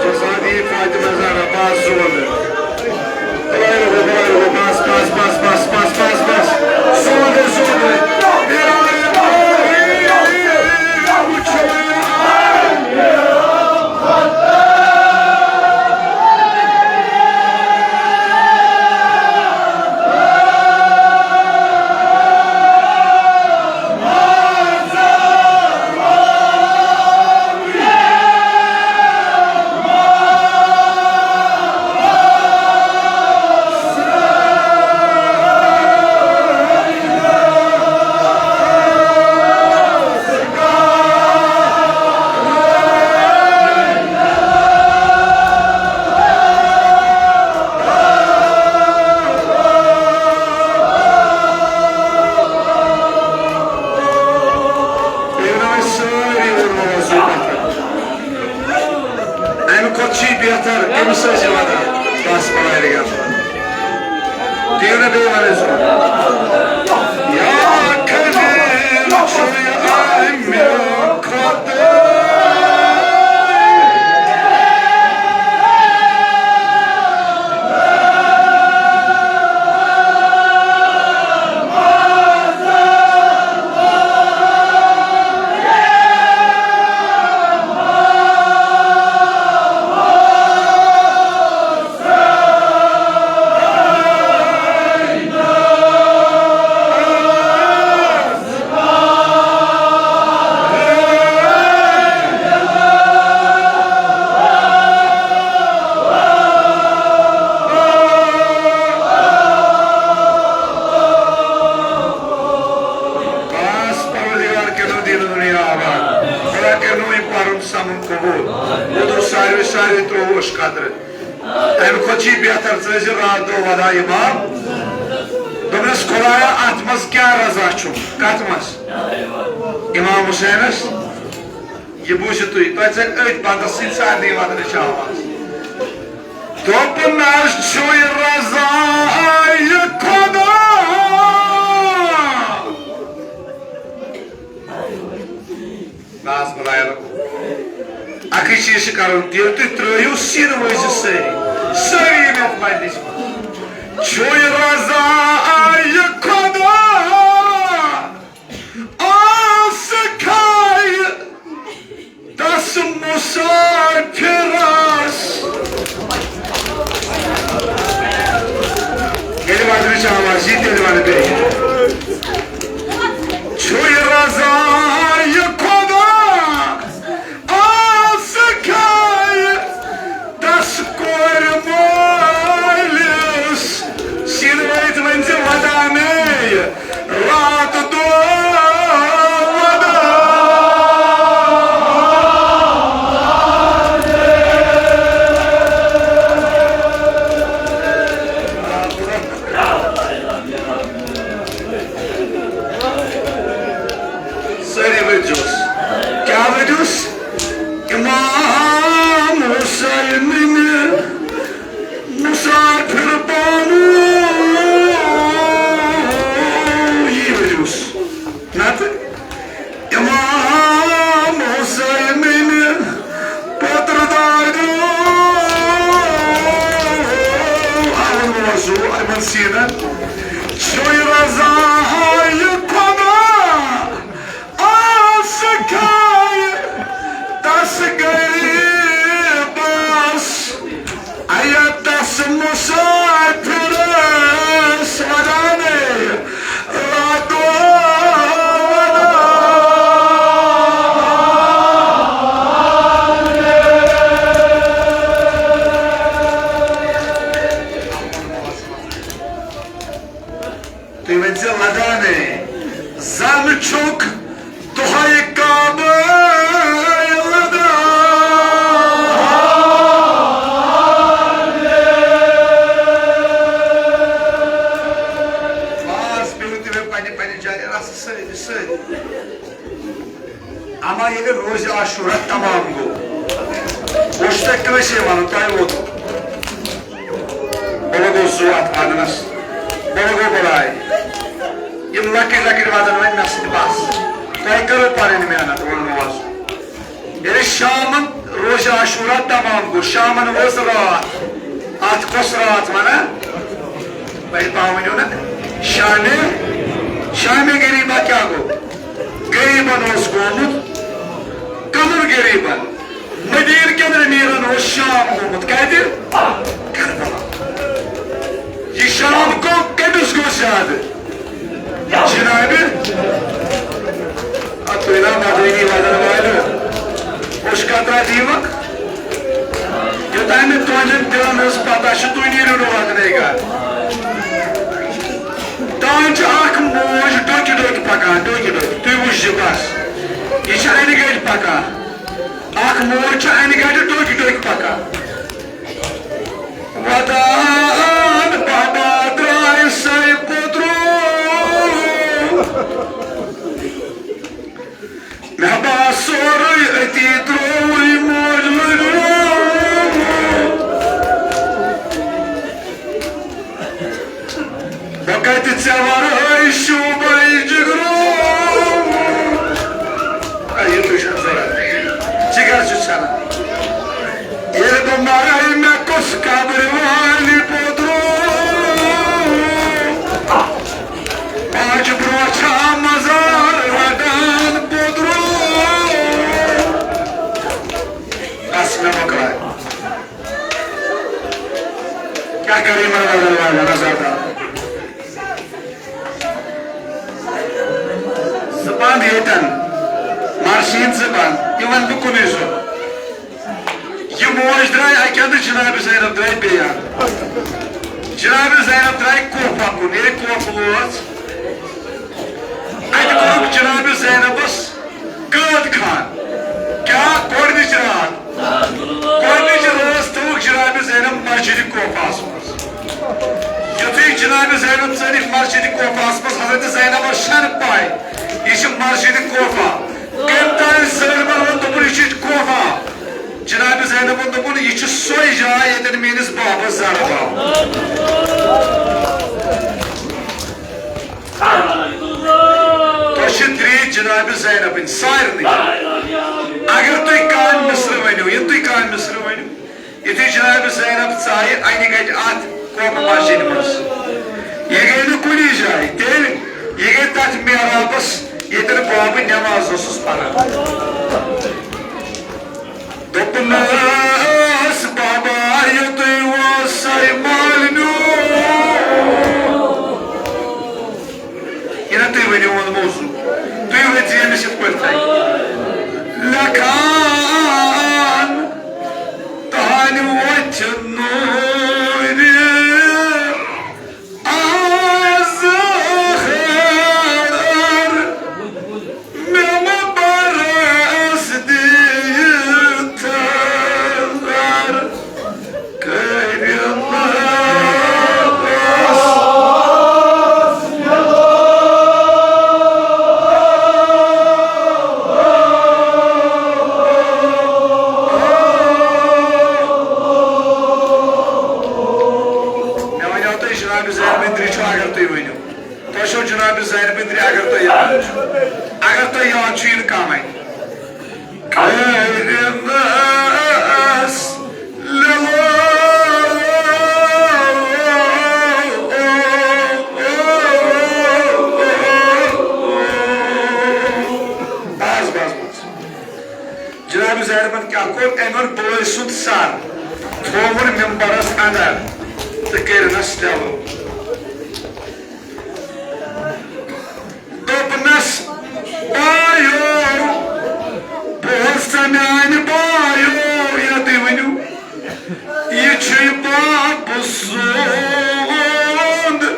جزا دی فاطمہ زہرا، بس زون۔ بس، بس، بس۔ زون، زون۔ اَمہِ کھۄتہٕ چھُے بہتر، أمِس ٲسۍ وَنان، بس پَلارِ گژھان۔ دیو نہ بیٚیہِ وَنان سُہ۔ یا خلیل چھُے اَمہِ کھۄتہٕ۔ بس پروردگار کٔرِنو دیٖن دُنیا آباد۔ خدا کٔرِنو یہِ پَرُن سَمُن قبوٗل۔ وۄنۍ دوٚپ ساروٕے، ساروٕے ترٛووُس قدرٕ۔ اَمہِ کھۄتہٕ چھُے بہتر، ژٕ ٲسۍ زِ راتھ دۄہ وَدان اِمام۔ دوٚپنَس، خۄدایا، اَتھ منٛز کیٛاہ رضا چھُم؟ کَتھ منٛز؟ اِمام حُسینَس۔ یہِ بوٗزِو تُہۍ، تۄہہِ ژَلہِ أتھۍ بَندَس سۭتۍ سارنٕے وَدنٕچ آواز۔ دوٚپنَس، چھُے رضا یہِ خۄدا۔ کرُن، ییٚلہِ تُہۍ ترٛٲیِو سیٖنہٕ وٲزِ سٲری، سٲری یِم یَتھ مجلِسہِ منٛز۔ چھُے رضا یہِ خۄدا، آس کھایہِ تس مُسافِرس۔ ییٚلہِ وزنٕچ آواز یی، تیٚلہِ وَنہٕ بیٚیہِ۔ چھُے رضا یہِ خۄدا، آس کھایہِ تس کورِ مٲلِس۔ سیٖنہٕ وٲیِتھ ؤنۍ زِ ودانے، راتھ دۄہ ودانے۔ سٲری ؤتھۍزیوس۔ کیٛاہ ؤتھِوس؟ امام حسینٕنۍ مُسافِر بانوٗ۔ یی ؤتھِوس۔ نتہٕ امام حسینٕنۍ پتر داریو۔ آمد بوزو یِمن سیٖنن۔ چھُے رضا یہِ خۄدا، آس کھایہِ تس غریبس۔ ایا تس مُسافِرس ودانے، راتو ودانے۔ تُہۍ ؤنۍ زِ ودانے، زن چھُکھ دۄہے کعبہٕ لدان۔ باز پیٚیِو تُہۍ وۄنۍ پننہِ پننہِ جایہِ، رَسہٕ سٲری، سٲری۔ اما ییٚلہِ روزِ عاشورہ تمام گوٚو، وۄنۍ چھُ تۄہہِ کٲنٛسے وَنُن، تۄہہِ ووتوٕ۔ بہٕ لگوس زُو اَتھ وَدنَس، بہٕ لگوس بَلاے۔ یِم لۄکٕٹۍ لۄکٕٹۍ وَدَن وۄنۍ مےٚ سۭتۍ بَس۔ تۄہہِ کٔرٕو پَنٕنۍ محنت، ووٚن موزٕ۔ ییٚلہِ شامَن روزِ عاشورہ تمام گوٚو، شامَن وٲژ راتھ۔ اَتھ کۄس راتھ وَنان؟ وۄنۍ پاوٕنۍ نا۔ شامِ، شامِ غریبہ کیٛاہ گوٚو؟ غریبن اوس گوٚمُت، کمن غریبن؟ مدینہ کٮ۪ن امیرن اوس شام گوٚمُت۔ کتہِ؟ کربلا۔ یہِ شام گوٚو، کٔمِس گوٚو زیادٕ؟ جنابِ، اتھ تُہۍ نا مدنی ودن والٮ۪و، اوٚش کترا دیٖوکھ؟ یوٚتام مےٚ تُہنٛدٮ۪ن دِلن ہٕنٛز پتہ چھِ، تُہۍ نیٖرِو نہٕ وۄدنے گرٕ۔ تام چھِ اکھ موج ڈوٚکہِ ڈوٚکہِ پکان، ڈوٚکہِ ڈوٚکہِ۔ تُہۍ وٕچھزِ بس، یہِ چھِ انہِ گٔٹۍ پکان۔ اکھ موج چھِ انہِ گٹہِ ڈوٚکہِ ڈوٚکہِ پکان۔ ودان بابا درٛاے سۄے پوٚدرو۔ مےٚ باسہِ سورُے أتی ترٛووُے موج لٔجرومُت۔ بہٕ کتہِ ژےٚ ورٲے شوٗبے جگرو؟ اے، یہِ تُہۍ چھِو ضروٗرت۔ جگر چھُ ژھٮ۪نان۔ ییٚلہِ بہٕ مرے، مےٚ کُس قبرِ والہِ پوٚدرو؟ پاچہِ برونٛہہ چھا مزار رٹان پوٚدرو؟ بس، مےٚ مۄکلایہِ۔ کیٛاہ کرٕ یِمن ونن والٮ۪ن عذاب؟ زٕ بند ییٚتٮ۪ن، مرشیٖد زٕ بند، یہِ ونہٕ بہٕ کُنُے زوٚن۔ یہِ موج درٛاے اَکہِ اَندٕ، جناب زینب درٛاے بیٚیہِ اَندٕ۔ جناب زینب درٛاے کوفہ کُن، ییٚلہِ کوفہ وٲژ، اَتہِ کوٚرُکھ جناب زینبس قٲد خان۔ کیٛاہ؟ گۄڈٕنِچ راتھ، گۄڈٕنِچ رٲژ تھٲوٕکھ جناب زینب مسجد کوفہس منٛز۔ یُتھُے جناب زینب ژٲنِکھ مسجد کوفہس منٛز، حضرت زینبس چھَنہٕ پَے یہِ چھِ مسجد کوفہ۔ کٔمۍ تام ظٲلمن ووٚن، دوٚپُن، یہِ چھِ کوفہ۔ جناب زینبن دوٚپُن، یہِ چھِ سۄے جاے ییٚتٮ۪ن میٲنِس بابس زر گوٚو۔ تۄہہِ چھِ درٛیٖج جناب زینبٕنۍ سارنٕے۔ اگر تُہۍ کانٛہہ مصرٕ ؤنِو، یہِ تُہۍ کانٛہہ مصرٕ ؤنِو، یُتھُے جناب زینب ژایہِ انہِ گٹہِ اتھ کوپہٕ مسجدِ منٛز، یہِ گٔے نہٕ کُنی جایہِ، تیٚلہِ یہِ گٔے تتھ محرابس، ییٚتٮ۪ن بابہٕ نٮ۪ماز اوسُس پران۔ دوٚپنس، بابا، یُتُے اوسَے مالنیو۔ یہِ نہ تُہۍ ؤنِو وۄنۍ موضوع۔ تُہۍ ؤنۍ زِ أمِس یِتھ پٲٹھۍ تۄہہِ۔ لکھان تانہِ وۄتھِ نوٗرِ آز خٲر۔ مےٚ مہ پرس دِتھ زر کٔرِنس۔ مےٚ وَنیو تۄہہِ جناب زینبٕنۍ ترٛےٚ چھُ، اگر تُہۍ ؤنِو۔ تۄہہِ چھو جناب زینبٕنۍ ترٛےٚ، اگر تۄہہِ یاد چھُ، اگر تۄہہِ یاد چھُ، یہِ نہٕ کمٕے۔ کٔرِنس لیلو۔ بس، بس، بس۔ جناب زینبن کیٛاہ کوٚر؟ أمۍ اوٚن بٲے سُنٛد سر، تھووُن ممبرس اندر تہٕ کٔرنس لیلو۔ دوٚپنس، بایو، بوز سا میانہِ بایو، ییٚلہِ تُہۍ ؤنِو، یہِ چھُے بابہٕ سُنٛد ممبر۔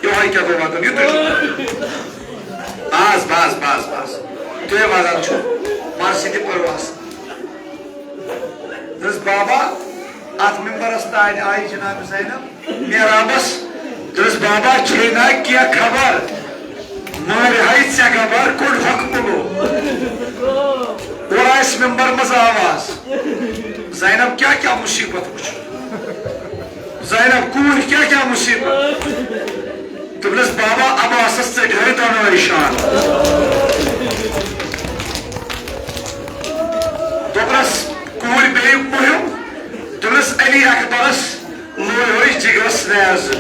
یِہوٚے کیٛاہ گوٚو وَدُن؟ یُتُے چھُ۔ بس، بس، بس، بس۔ تُہۍ وَدان چھِو۔ مَر سۭتۍ پٔرواس۔ دوٚپُس، بابا، اَتھ مِمبرَس تانۍ آیہِ جناب زینب محرابَس۔ دوٚپُس، بابا، چھے نا کینٛہہ خبر؟ مٲرۍ ہاے ژےٚ گبر کوٚڑ حق پُلو۔ اورٕ آسہِ مِمبر منٛز آواز۔ زینب کیٛاہ کیٛاہ مُصیٖبت وٕچھ؟ زینب کوٗر کیٛاہ کیٛاہ مُصیٖبت؟ دوٚپنَس، بابا عباسَس ژٔٹۍ ہٲے دۄنوَے شان۔ دوٚپنَس، کوٗرۍ بیٚیہِ مُہِم۔ دوٚپنَس، علی اکبرَس لوے ہٲے جِگرَس نیزٕ۔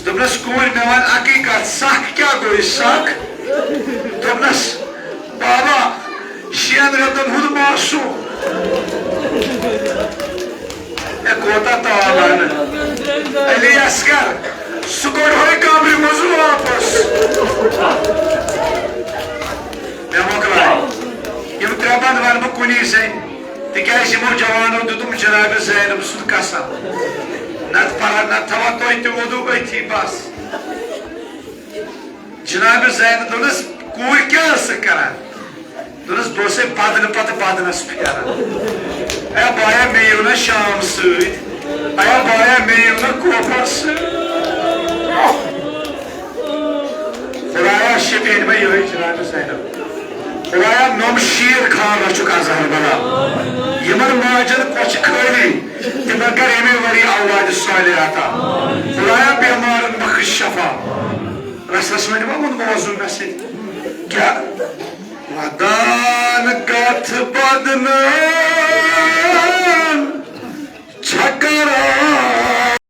دوٚپنَس، کوٗرۍ، مےٚ وَن اَکٕے کَتھ، سَکھ کیٛاہ گوٚو یہِ سَکھ؟ دوٚپنَس، بابا، شٮ۪ن رٮ۪تَن ہُنٛد معصوٗم۔ ہے، کوتاہ تاو اَنہٕ۔ علی اصغر، سُہ کوٚڑ ہٲے قبرِ منٛز واپس۔ مےٚ مۄکلایہِ۔ یِم ترٛےٚ بند وَنہٕ بہٕ کُنی زَنہِ۔ تِکیٛازِ یِمو جوانو دیُتُم جناب زینب سُنٛد قسم، نتہٕ پرہا، نتہٕ تھاوہا تۄہہِ تہِ وضوٗ أتھی بس۔ جناب زینب دوٚپنس، کوٗر کیٛاہ ٲسٕکھ کران؟ دوٚپنس، بہٕ اوسے بدنہٕ پتہٕ بدنس پھیران۔ اے بایا، مےٚ یِیِو نا شام سۭتۍ، اے بایا، مےٚ یِیِو نا کوپر سۭتۍ۔ خدایا، شیٖرِتھ مےٚ یِہوٚے جناب زینب۔ خدایا، نوٚم شیٖر خان رچھُکھ از اہربلا۔ یِمن ماجن کۄچھِ خٲلی، تِمن کر ییٚمے ؤری اولاد صالح عطا۔ خدایا، بیمارن بخش شفا۔ رس رس ؤنۍ ما ووٚن موضوع مےٚ سۭتۍ؟ کیٛاہ؟ ودان کتھ بدنہٕ